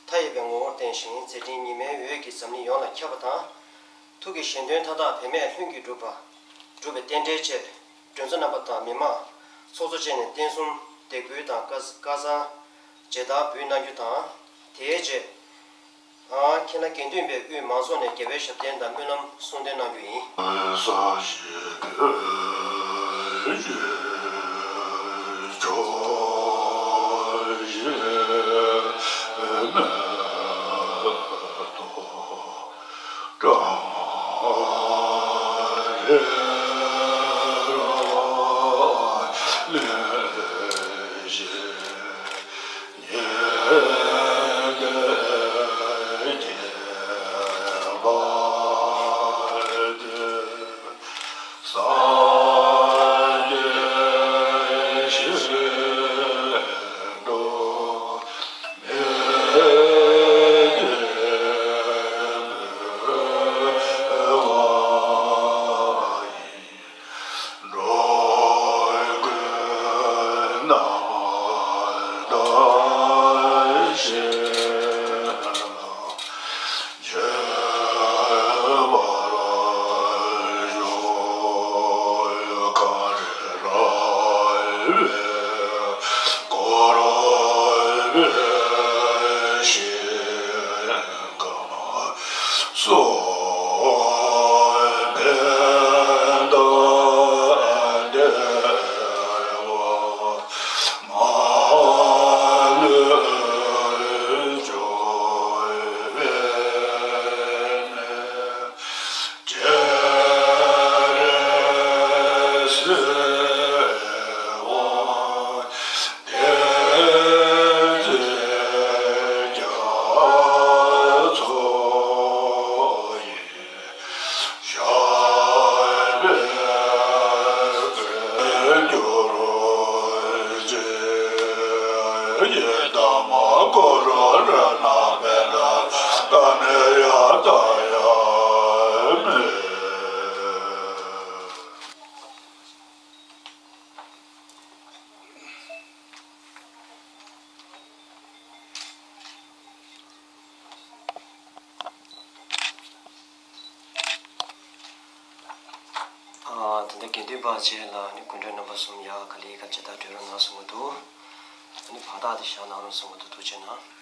མཐའ་ཡས་པའི་ངོ་བོར་བརྟན་ཞིང་མཛད་འཕྲིན་ཉི་མའི་འོད་ཀྱིས་འཛམ་གླིང་ཡོངས་ལ་ཁྱབ་པ་དང་། ཐུགས་ཀྱི་བཞེད་དོན་མཐའ་དག་བེད་མེད་ལྷུན་གྱིས་གྲུབ་པ། གྲུབ་པའི་རྟེན་འབྲེལ་བཅས་མགྲོན་གཙོ་རྣམ་པ་དང་མི་མང་ཚོགས་གཙོ་བཅས་ནས་རྟེན་གསུམ་འདེགས་འབུལ་དང་བཀའ་བཀའ་བཟང་མཇལ་དར་འབུལ་གནང་རྒྱུ་དང་། དེའི་རྗེས་ཨ་ཁྱེད་རང་དགེ་འདུན་པའི་དབུས་མང་ཚོགས་ནས་རྒྱལ་བའི་ཞབས་བརྟན་དང་སྨོན་ལམ་གསུང་འདོན་གནང་རྒྱུ་ཡིན། བ་བཅས་ལ་ནི་སྐུ་མགྲོན་རྣམ་པ་གསུམ་ཡ་ག་ལེ་ག་ཅི་ད་གྲོལ་རོགས་གནང་གསུང་གི་འདུག་ཨ་ནི་བར་ཐག་དེ་བཞག་གནང་རོགས་གསུང་གི་འདུག་ཐུགས་རྗེ་གནང་།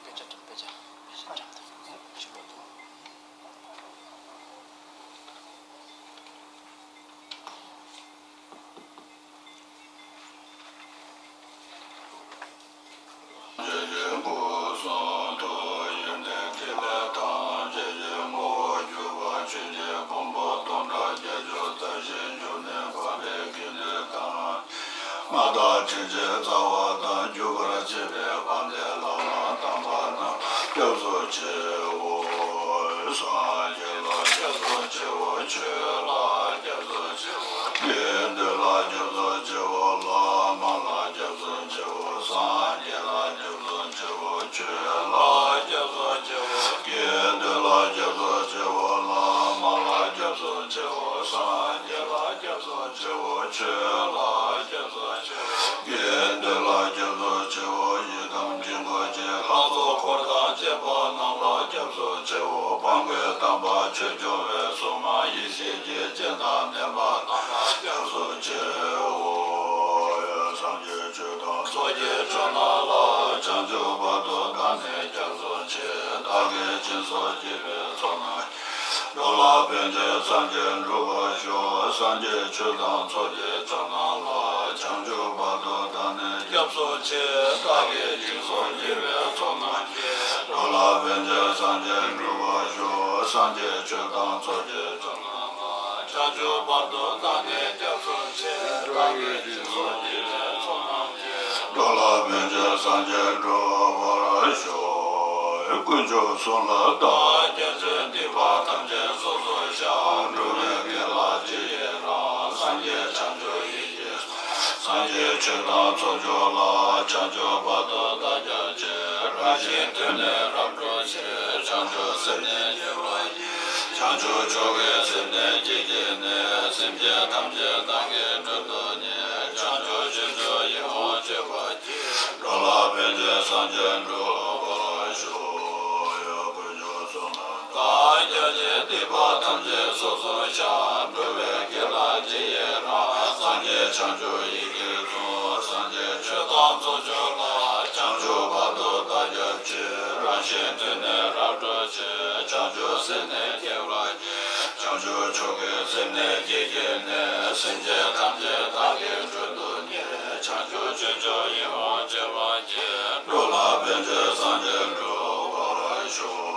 དཔེ་ཆ་དང་དཔེ་ཆ་དཔེ་ཆ་འགྲམ་དུ་ཕྱིན་པ་དང་། མ་དག་དྲིན་ཅན་རྩ་བ་དང་རྒྱུད་པར་བྱེད་པའི་དཔལ་ལྡན་བླ་མ་དམ་པ་རྣམས་སྐྱབས་སུ་མཆིའོ། སངས་རྒྱས་ལ་སྐྱབས་སུ་མཆིའོ། ཆོས་ལ་སྐྱབས་སུ་མཆིའོ། དགེ་འདུན་ལ་སྐྱབས་སུ་མཆིའོ། བླ་མ་ལ་སྐྱབས་སུ་མཆིའོ། སངས་རྒྱས་ལ་སྐྱབས་སུ་མཆིའོ། ཆོས་ལ་སྐྱབས་སུ་མཆིའོ། དགེ་འདུན་ལ་སྐྱབས་སུ་མཆིའོ། བླ་མ་ལ་སྐྱབས་སུ་མཆིའོ། སངས་རྒྱས་ལ་སྐྱབས་སུ་མཆིའོ། ཆོས་ལ་སྐྱབས་སུ་མཆིའོ། དགེ་འདུན་ལ་སྐྱབས་སུ་མཆིའོ། ཡི་དམ་དཀྱིལ་འཁོར་གྱི་ལྷ་ཚོགས་འཁོར་དང་བཅས་པ་རྣམས་ལ་སྐྱབས་སུ་མཆིའོ། དཔལ་མགོན་དམ་པ་ཆོས་སྐྱོང་བའི་སྲུང་མ་ཡེ་ཤེས་ཀྱི་སྤྱན་དང་ལྡན་པ་རྣམས་ལ་སྐྱབས་སུ་མཆིའོ། སངས་རྒྱས་ཆོས་དང་ཚོགས་ཀྱི་མཆོག་རྣམས་ལ། བྱང་ཆུབ་བར་དུ་བདག་ནི་སྐྱབས་སུ་མཆི། བདག་གིས་སྦྱིན་སོགས་བགྱིས་པའི་ཚོགས་རྣམས་ཀྱིས། འགྲོ་ལ་ཕན་ཕྱིར་སངས་རྒྱས་འགྲུབ་པར་ཤོག་སངས་རྒྱས་ཆོས་དང་ཚོགས་ཀྱི་མཆོག་རྣམས་ལ། བྱང་ཆུབ་བར་དུ་བདག་ནི་སྐྱབས་སུ་མཆི། བདག་གིས་སྦྱིན་སོགས་བགྱིས་པའི་ཚོགས་རྣམས་ཀྱིས། འགྲོ་ལ་ཕན་ཕྱིར་སངས་རྒྱས་འགྲུབ་པར་ཤོག་སངས་རྒྱས་ཆོས་དང་ཚོགས་ཀྱི་མཆོག་རྣམས་ལ། བྱང་ཆུབ་བར་དུ་བདག་ནི་སྐྱབས་སུ་མཆི། བདག་གིས་སྦྱིན་སོགས་བགྱིས་པའི་ཚོགས་རྣམས་ཀྱིས། འགྲོ་ལ་ཕན་ཕྱིར་སངས་རྒྱས་འགྲུབ་པར་ཤོག་དཀོན་མཆོག་གསུམ་ལ་བདག་སྐྱབས་སུ་མཆི། སྡིག་པ་ཐམས་ཅད་སོ་སོར་བཤགས། འགྲོ་བའི་དགེ་ལ་ཇི་ཡི་རང་། སངས་རྒྱས་བྱང་ཆུབ་ཡིད་ཀྱི་སངས་རྒྱས་ཆོས་དང་ཚོགས་མཆོག་ལ། བྱང་ཆུབ་བར་དུ་བདག་སྐྱབས་མཆི། རང་བཞིན་དོན་ནི་རབ་འགྲུབ་ཕྱིར། བྱང་ཆུབ་སེམས་ནི་རྒྱས་པ་ཡིས། བྱང་ཆུབ་མཆོག་གི་སེམས་ནི་བསྐྱེད་བགྱིས་ནས། སེམས་ཅན་ཐམས་ཅད་བདག་གིས་སྒྲོལ་དུ་ནི། བྱང་ཆུབ་སྤྱོད་མཆོག་ཡིད་འོང་སྤྱོད་པ། པཎ་ཆེན་སངས་རྒྱས་འགྲུབ་པར་ཤོག། ཡ་དཀོན་མཆོག་གསུམ་ལ་བདག་སྐྱབས་མཆི། སྡིག་པ་ཐམས་ཅད་སོ་སོར་བཤགས། འགྲོ་བའི་དགེ་ལ་རྗེས་ཡི་རང་། སངས་རྒྱས་བྱང་ཆུབ་ཡིད་ཀྱིས་བཟུང་། སངས་རྒྱས་ཆོས་དང་ཚོགས་མཆོག་ལ། བྱང་ཆུབ་བར་དུ་བདག་སྐྱབས་མཆི། རང་གཞན་དོན་ནི་རབ་སྒྲོལ་ཕྱིར། བྱང་ཆུབ་སེམས་ནི་བསྐྱེད་པར་བགྱི། བྱང་ཆུབ་མཆོག་གི་སེམས་ནི་བསྐྱེད་བགྱིས་ནས། སེམས་ཅན་ཐམས་ཅད་བདག་གིས་མགྲོན་དུ་གཉེར། བྱང་ཆུབ་སྤྱོད་མཆོག་ཡིད་འོང་སྤྱོད་པར་བགྱི། འགྲོ་ལ་ཕན་ཕྱིར་སངས་རྒྱས་འགྲུབ་པར་ཤོག།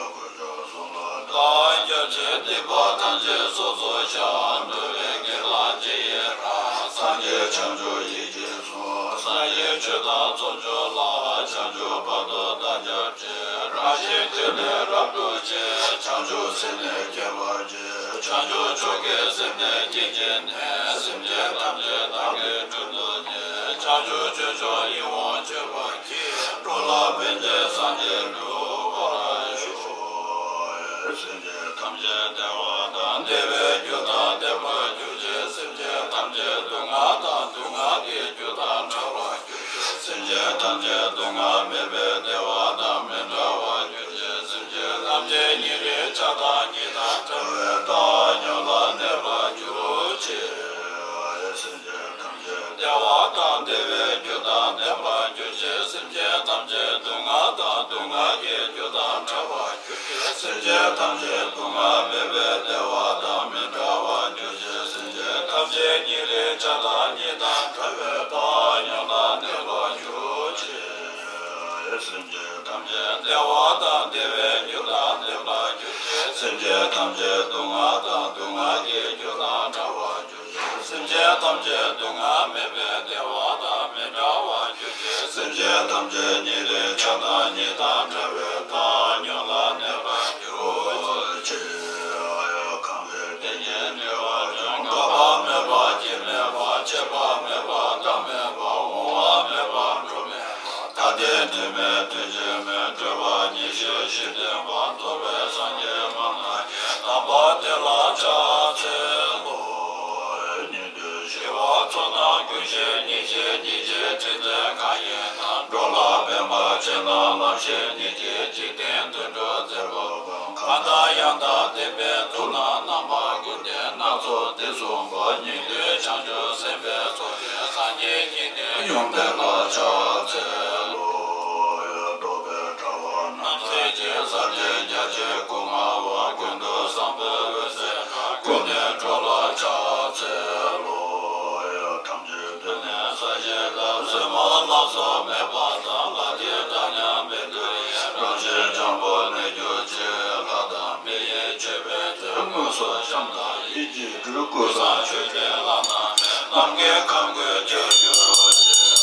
དཀོན་མཆོག་གསུམ་ལ་བདག་སྐྱབས་མཆི། སྡིག་པ་ཐམས་ཅད་སོ་སོར་བཤགས། འགྲོ་བའི་དགེ་ལ་རྗེས་ཡི་རང་། སངས་རྒྱས་བྱང་ཆུབ་ཡིད་ཀྱིས་བཟུང་། སངས་རྒྱས་ཆོས་དང་ཚོགས་མཆོག་ལ། བྱང་ཆུབ་བར་དུ་བདག་སྐྱབས་མཆི། རང་གཞན་དོན་ནི་རབ་སྒྲོལ་ཕྱིར། བྱང་ཆུབ་སེམས་ནི་བསྐྱེད་པར་བགྱི། བྱང་ཆུབ་མཆོག་གི་སེམས་ནི་བསྐྱེད་བགྱིས་ནས། སེམས་ཅན་ཐམས་ཅད་བདག་གིས་མགྲོན་དུ་གཉེར། བྱང་ཆུབ་སྤྱོད་མཆོག་ཡིད་འོང་སྤྱོད་པར་བགྱི། འགྲོ་ལ་ཕན་ཕྱིར་སངས་རྒྱས་འགྲུབ་པར་ཤོག། སེམས་ཅན་ཐམས་ཅད་བདེ་བ་དང་བདེ་བའི་རྒྱུ་དང་ལྡན་པར་གྱུར་ཅིག། སེམས་ཅན་ཐམས་ཅད་སྡུག་བསྔལ་དང་སྡུག་བསྔལ་གྱི་རྒྱུ་དང་བྲལ་བར་གྱུར་ཅིག། སེམས་ཅན་ཐམས་ཅད་སྡུག་བསྔལ་མེད་པའི་བདེ་བ་དང་མི་འབྲལ་བར་གྱུར་ཅིག། སེམས་ཅན་ཐམས་ཅད་ཉིན་རེའི་ཆགས་སྡང་གཉིད་དང་བྲལ་བའི་བདག་ཉམས་ལ་གནས་པར་གྱུར་ཅིག། སེམས་ཅན་ཐམས་ཅད་བདེ་བ་དང་བདེ་བའི་རྒྱུ་དང་ལྡན་པར་གྱུར་ཅིག། སེམས་ཅན་ཐམས་ཅད་སྡུག་བསྔལ་དང་སྡུག་བསྔལ་གྱི་རྒྱུ་དང་བྲལ་བར་གྱུར་ཅིག། སེམས་ཅན་ཐམས་ཅད་སྡུག་བསྔལ་མེད་པའི་བདེ་བ་དང་མི་འབྲལ་བར་གྱུར་ཅིག། སེམས་ཅན་ཐམས་ཅད་ཉིན་རེའི་ཆགས་སྡང་གཉིད་དང་བྲལ་བའི་བདག་ཉམས་ལ་གནས་པར་གྱུར་ཅིག། སེམས་ཅན་ཐམས་ཅད་བདེ་བ་དང་བདེ་བའི་རྒྱུ་དང་ལྡན་པར་གྱུར་ཅིག། སེམས་ཅན་ཐམས་ཅད་སྡུག་བསྔལ་དང་སྡུག་བསྔལ་གྱི་རྒྱུ་དང་བྲལ་བར་གྱུར་ཅིག། སེམས་ཅན་ཐམས་ཅད་སྡུག་བསྔལ་མེད་པའི་བདེ་བ་དང་མི་འབྲལ་བར་གྱུར་ཅིག། སེམས་ཅན་ཐམས་ཅད་ཉིན་རེའི་ཆགས་སྡང་གཉིད་དང་བྲལ་བའི་བདག་ཉམས་ལ་གནས་པར་གྱུར་ཅིག། གང་གི་དོན་ཉིད་འདྲི་བ་ཀུན། འགག་པ་མེད་པ་སྐྱེ་མེད་པ། ཆད་པ་མེད་པ་བདག་མེད་པ། འོང་བ་མེད་པ་འགྲོ་མེད་པ། ཐ་དད་དོན་མེད་དོན་གཅིག་མེད། སྤྲོས་པ་ཉེར་ཞི་བཞི་བདེན་པ། རྟོགས་པའི་སངས་རྒྱས་མ་ནམ་མཁའི། དམ་པ་དེ་ལ་ཕྱག་འཚལ་ལོ། ཉན་ཐོས་ཞི་བ་ཚོགས་རྣམས་ཀུན་ཞི་བ། ཉེར་ཞི་ཉེར་ཞིའི་ཕྲིན་ལས་གང་ཡིན་རྣམས། འགྲོ་ལ་ཕན་པར་བྱེད་རྣམས་ལམ་ཞིག་ཉིད་ཀྱི་འཇིག་རྟེན་དུད་འགྲོ་བཙན་པོ་གང་། གང་དང་ཡང་དག་ལྡན་པའི་མཐུ་རྣམས། རྣམ་པ་ཀུན་ལྡན་སྣ་ཚོགས་སྡེ་གསུམ་པ། ཉན་ཐོས་བྱང་ཆུབ་སེམས་དཔའི་ཚོགས་ཀྱིས། སངས་རྒྱས་ཀྱི་གནས་ཡོན་ཏན་ལ་ཕྱག་འཚལ་ལོ། རྟོག་པའི་དྲ་བ་རྣམས་སེལ་ཞིང་། ཟབ་ཅིང་རྒྱ་ཆེའི་སྐུ་མངའ་བ། ཀུན་ཏུ་བཟང་པོའི་འོད་ཟེར་འཕྲོ། ཀུན་ནས་འགྲོ་ལ་ཕྱག་འཚལ་ལོ། ཐམས་ཅད་དུས་གནས་ས་གཞི་ལ། བསོད་ནམས་ལ་སོགས་མེད་པ་དང་། ལྷ་དེ་དག་ཀྱང་མི་འདུ་ཡི། རང་བཞིན་འཇམ་པོར་གནས་གྱུར་ཅིག། ལྷ་དང་མི་ཡི་མཆོད་པའི་མངོན་སུམ་བཤམས་དང་ཡིད་ཀྱིས་སྤྲུལ། ཀུན་བཟང་མཆོད་ཀྱི་ལྷ་རྣམས་ནི། ནམ་མཁའི་ཁམས་ཀུན་ཁྱབ་གྱུར་ཅིག།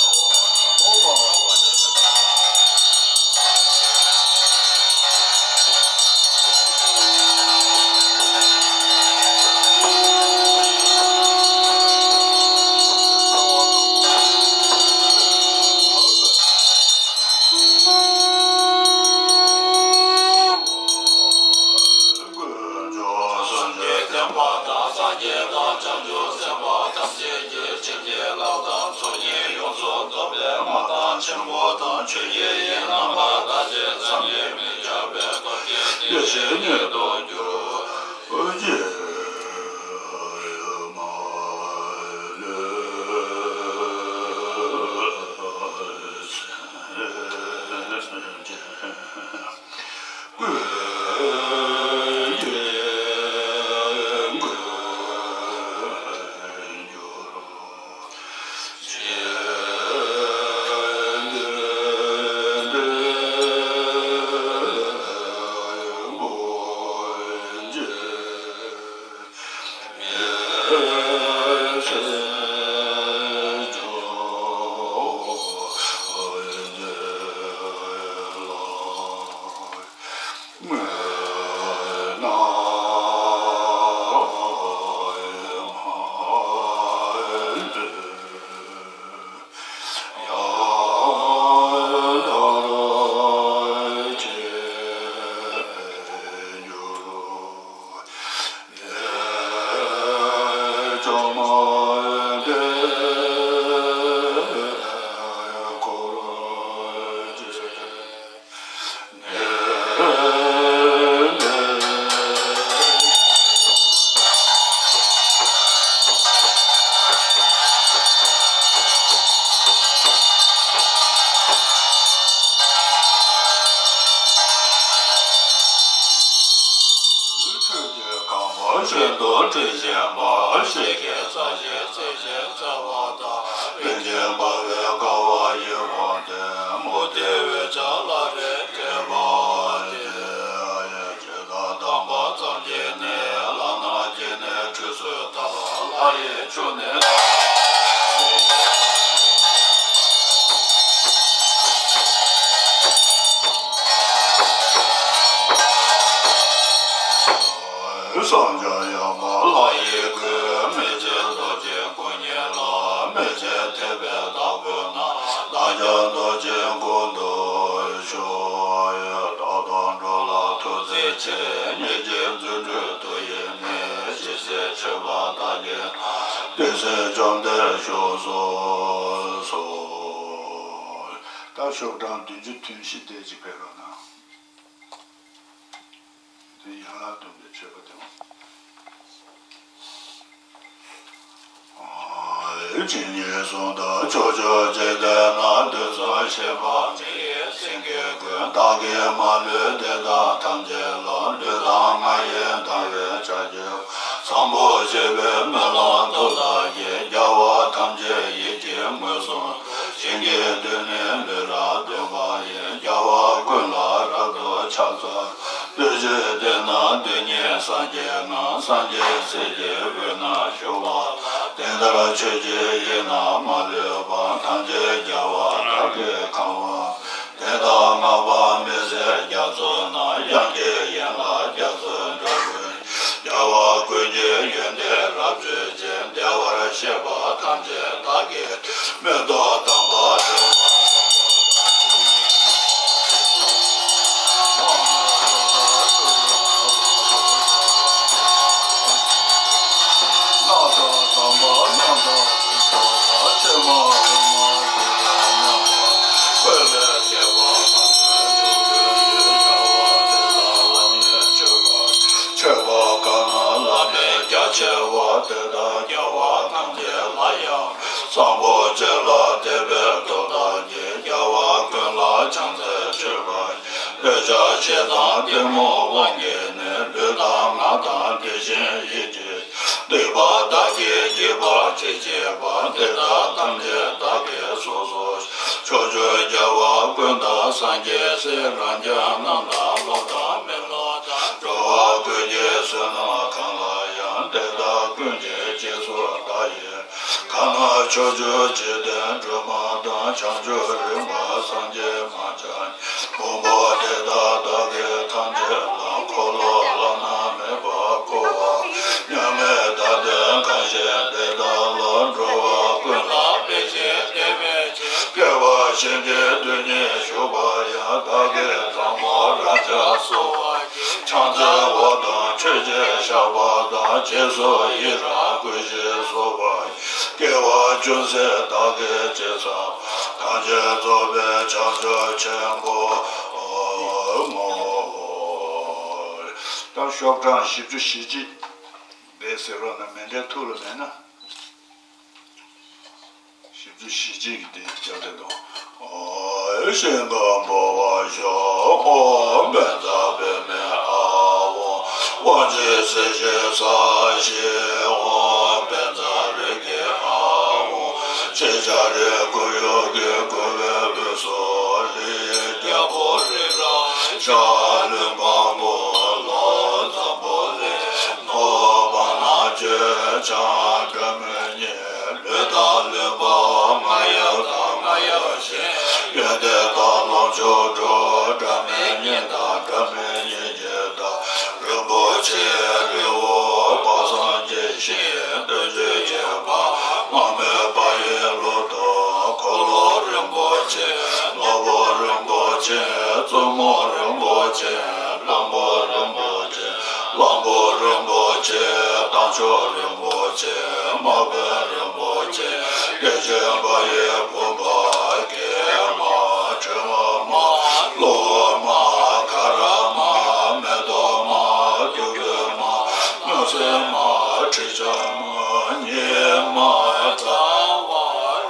ཀུན་འབྱུང་སངས་རྒྱས་བསྟན་པ་དང་། སངས་རྒྱས་དང་བྱང་ཆུབ་སེམས་དཔའ་ཐམས་ཅད་ཀྱིས། བྱིན་གྱིས་བརླབས་དང་ཚོགས་གཉིས་ཡོངས་སུ་རྫོགས་པའི་མངའ་ཐང་ཆེན་པོ་དང་། ཆོས་ཀྱི་དབྱིངས་རྣམ་པར་དག་ཅིང་བསམ་གྱིས་མི་ཁྱབ་པའི་སྟོབས་ཀྱིས། བདེ་གཤེགས་ཉིད་དུ་གྱུར་ཅིག། ཆོས་ཀྱི་ཁང་པ་ཤིན་ཏུ་དྲི་ཞིམ་པ། ཞིང་གི་ས་གཞི་རྩི་ཤིང་འཚེར་བ་དང་། རིན་ཆེན་འབར་བའི་ཀ་བ་ཡི་འོག་ཏུ། མུ་ཏིག་འོད་ཀྱང་ལ་རེ་འདྲེས་པ་སྟེ། ཇི་ལྟར་བལྟམས་པ་ཙམ་གྱིས་ནི། ལག་ན་སྦྱིན་ནས་ཁྲུས་གསོལ་དང་། ལྷ་ཡི་ཆོས་ནི། སངས་རྒྱས་ཡང་དག་ལྷ་ཡི་སྐུ། མི་ཕྱེད་རྡོ་རྗེ་སྐུ་བརྙེས་ལ། མི་ཕྱེད་ཐེག་པའི་བདག་པོ་རྣམས། བདག་ཀྱང་རྡོ་རྗེའི་སྐུ་འདུ་ཤོག། རྟག་ཏུ་འགྲོ་ལ་ཐུགས་བརྩེ་ཆེ། སྙིང་རྗེའི་རྫུ་འཕྲུལ་མཐུ་ཡིས་ནི། ཇི་སྲིད་མཆོད་པ་བདག་གིས་གནང་། དེ་སྲིད་བཅོམ་ལྡན་ཤོག་སོགས་སོ། ད་ཤོག་གྲངས་བདུན་ཅུ་དོན་བཞི་དེ་ཅིག་ཕེབས་རོགས་གནང་། དེ་ཡན་ལག་བདུན་པའི་མཆོད་པ་དེ། ཇི་སྙེད་གསུང་དང་ཕྱོགས་བཅུའི་འཇིག་རྟེན་ན། དུས་གསུམ་གཤེགས་པ་མི་ཡི་སེང་གེ་ཀུན། བདག་གིས་མ་ལུས་དེ་དག་ཐམས་ཅད་ལ། ལུས་དང་ངག་ཡིད་དང་བས་ཕྱག་བགྱི། བཟང་པོ་སྤྱོད་པའི་སྨོན་ལམ་མཐུ་དང་བརྒྱུད། རྒྱལ་བ་ཐམས་ཅད་ཡིད་ཀྱིས་མངོན་སུམ་དུ། ཞིང་གི་དོན་ནི་ལུས་རབ་སྟོན་པ་ཡི། རྒྱལ་བ་ཀུན་ལ་རབ་ཏུ་ཕྱག་འཚལ་ལོ། དུས་གཅིག་དེ་ན་དོན་གཉིས་སངས་རྒྱས་ལྔ། སངས་རྒྱས་སྲས་ཀྱི་དབུས་ན་བཞུགས་པ་དང་། དེ་ལྟར་ཆོས་ཀྱི་དབྱིངས་རྣམས་མ་ལུས་པ། ཐམས་ཅད་རྒྱལ་བ་དག་གིས་གང་བ་དེ་དག་བསྔགས་པ་མི་ཟད་རྒྱ་མཚོ་རྣམས། དབྱངས་ཀྱི་ཡན་ལག་རྒྱ་མཚོ་འགྲོ་ཀུན། རྒྱལ་བ་ཀུན་གྱི་ཡོན་ཏན་རབ་བརྗོད་ཅིང་། བདེ་བར་གཤེགས་པ་ཐམས་ཅད་བདག་གིས། མེ་ཏོག་དམ་པ་སྤྲིན་མཆོད་པ་གང་ལ་བླ་མེད་རྒྱ་ཆེ་བ། དེ་དག་རྒྱལ་བ་ཐམས་ཅད་ལ་ཡང་། བཟང་པོ་སྤྱོད་ལ་དད་པའི་སྟོབས་དང་བརྒྱུད། རྒྱལ་བ་ཀུན་ལ་བྱང་རྩེར་སྤྱོད་པ་ཡི། འདོད་ཆགས་ཞེ་སྡང་གཏི་མུག་དབང་གིས་ནི། ལུས་དང་ངག་དང་དེ་བཞིན་ཡིད་ཀྱིས། སྡིག་པ་བདག་གིས་བགྱིས་པ་ཅི་མཆིས་པ། དེ་དག་ཐམས་ཅད་བདག་གིས་སོ་སོར་བཤགས། ཕྱོགས་བཅུའི་རྒྱལ་བ་ཀུན་དང་སངས་རྒྱས་སྲས། རང་རྒྱལ་རྣམས་དང་སློབ་དང་མི་སློབ་དང་། འགྲོ་བ་ཀུན་གྱི་བསོད་ནམས་གང་ལ་ཡང་། དེ་དག་ཀུན་གྱི་རྗེས་སུ་བདག་ཡི། གང་ན་ཕྱོགས་བཅུའི་འཇིག་རྟེན་སྒྲོན་མ་དང་། བྱང་ཆུབ་རིམ་པ་སངས་རྒྱས་མ་ཆགས་ཕུང་པོ་དེ་དག་བདག་གིས་ཐམས་ཅད་བླངས། འཁོར་ལོ་བླ་ན་མེད་པ་བསྐོར་བ། མཉམ་མེད་དག་སྟེ་གང་ཞིག་དེ་དག་ལ། འགྲོ་བ་ཀུན་ལ་དཔེ་བྱད་བདེ་བའི་ཕྱིར། སྐྱེ་བ་གཞན་གྱི་དོན་གཉིས་ཞུགས་པ་ཡང་། བདག་གིས་ཕྲ་མོ་རབ་སྦྱར་གསོལ་བ་ཡི། ཕྱག་འཚལ་བ་དང་མཆོད་ཅིང་བཤགས་པ་དང་། རྗེས་སུ་ཡི་རང་བསྐུལ་ཞིང་གསོལ་བ་ཡི། དགེ་བ་ཅུང་ཟད་བདག་གིས་ཅི་བསགས་པ། ཐམས་ཅད་རྫོགས་པའི་བྱང་ཆུབ་ཆེན་པོར་བསྔོ། ད་ཤོག་གྲངས་བཞི་བཅུ་ཞེ་གཅིག་དེ་ཟེར་རོགས་གནང་། མེ་འདྲའི་ཐུགས་ལ་མེད་ན། བཞི་བཅུ་ཞེ་གཅིག་གི་དེ་སྐྱབས་དེ་དང་། ཨོ་ཤིང་གི་འབུལ་བ་ཤོག། ཨོ་བཛྲ་པདྨེ་ཨཱཿཧཱུྃ། དབང་ཆེན་སྲིད་ཞིའི་ས་གཞི། ཨོ་བཛྲ་རིགས་ཀྱི་ཨཱཿཧཱུྃ། ཤེས་བྱ་རིགས་ཀུན་ཡོད་ཀྱི་བསྐོར་བའི་དབུས་སུ། ཧཱུྃ་ཡིག་རྒྱལ་པོ་རི་རབ་འཇའ་ལུས་འཕགས་པོ་ལ། འཛམ་བུ་གླིང་ནོར་བུ་བར་སྣང་བཅས་ཀྱང་སྒྲ་མི་སྙན། ལུས་དང་ལུས་འཕགས་རྔ་ཡབ་དང་རྔ་ཡབ་གཞན། ཡོན་ཏན་དང་ལོངས་སྤྱོད་འགྲོ། སྒྲ་མི་སྙན་དང་སྒྲ་མི་སྙན་གྱི་བདག་རིན་པོ་ཆེ་རི་བོ་དཔག་བསམ་གྱི་ཞིང་། བདུན་ཅུ་གྱ་པ་མ་མོའི་བག་ཡོད་ལུགས་ལྡོག་འཁོར་ལོ་རིན་པོ་ཆེ། ནོར་བུ་རིན་པོ་ཆེ། བཙུན་མོ་རིན་པོ་ཆེ། གླང་པོ་རིན་པོ་ཆེ། གླང་པོ་རིན་པོ་ཆེ། རྟ་མཆོག་རིན་པོ་ཆེ། དམག་དཔོན་རིན་པོ་ཆེ། སྐྱེས་ཆེན་བག་ཡོད་བུམ་པ་སྐྱེས་མ། ཕྲེང་བ་མ། གློག་མ། ཀ་ར་མ། མེ་ཏོག་མ། བདུག་སྤོས་མ། སྣང་སྲིད་མ། ཁྲི་ཆ་མ། ཉི་མ། རྩ་བ་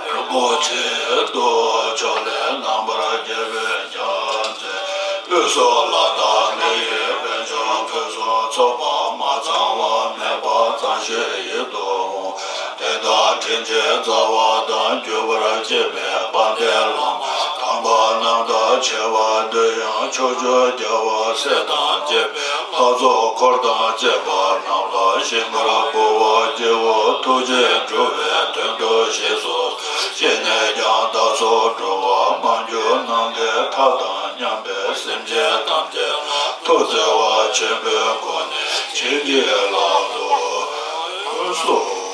རིན་པོ་ཆེ། གདུགས་མཆོག་ལས་རྣམ་པར་རྒྱལ་བའི་རྒྱལ་མཚན། དབུས་སུ་ལྷ་དང་མི་ཡི་དཔལ་འབྱོར་ཕུན་སུམ་ཚོགས་པ། ཚང་བ་མེད་པ་ཙམ་ཞིག་ཡིད་དུ་འོང་། དེ་དག་དྲིན་ཅན་རྩ་བ་དང་གྱུར་པར་བཅས་པའི་དཔལ་ལྡན་བླ་མ་དམ་པ་རྣམས་དང་ཕྱད་པ་དུ་ཡང་ཕྱོགས་བཅུའི་རྒྱལ་བ་སྲས་དང་བཅས་པའི་ལྷ་ཚོགས་འཁོར་དང་བཅས་པ་རྣམས་ལ་ཞིང་ཁར་འབུལ་བར་བགྱིའོ། ཐུགས་རྗེས་འགྲོ་བའི་དོན་དུ་གཤེགས་སུ་གསོལ། སྤྱན་ནས་ཀྱང་བདག་སོགས་འགྲོ་བ་མང་པོ་ནམ་མཁའི་མཐའ་དང་མཉམ་པའི་སེམས་ཅན་ཐམས་ཅད་ལ་ཐུགས་བརྩེ་བ་ཆེན་པོའི་སྒོ་ནས་བྱིན་གྱིས་བརླབ་ཏུ་གསོལ།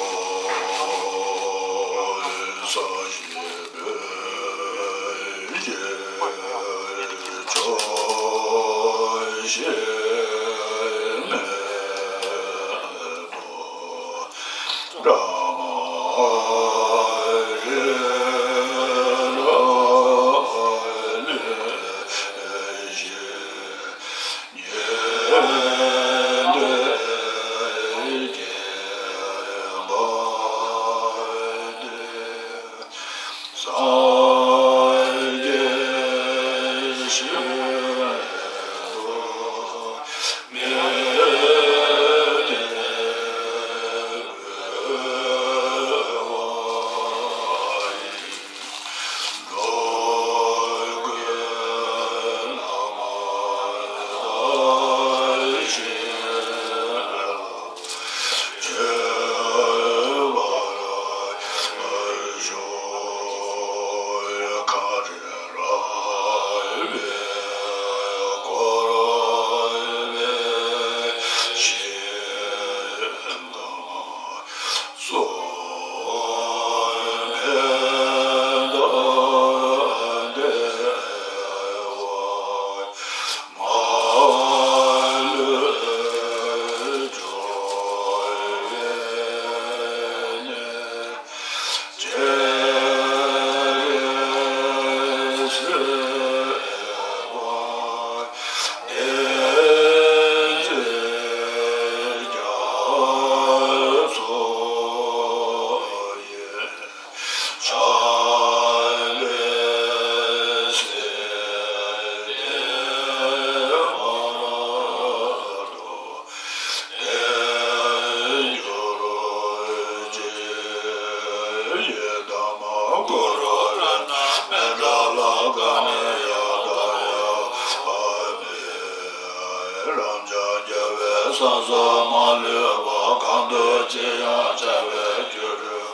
རབ་འབྱམས་རྒྱལ་བའི་ས་སོགས་མ་ལུས་པ། གང་དུ་མཆིས་ཡང་བྱ་བའི་རྒྱུར་གྲོལ།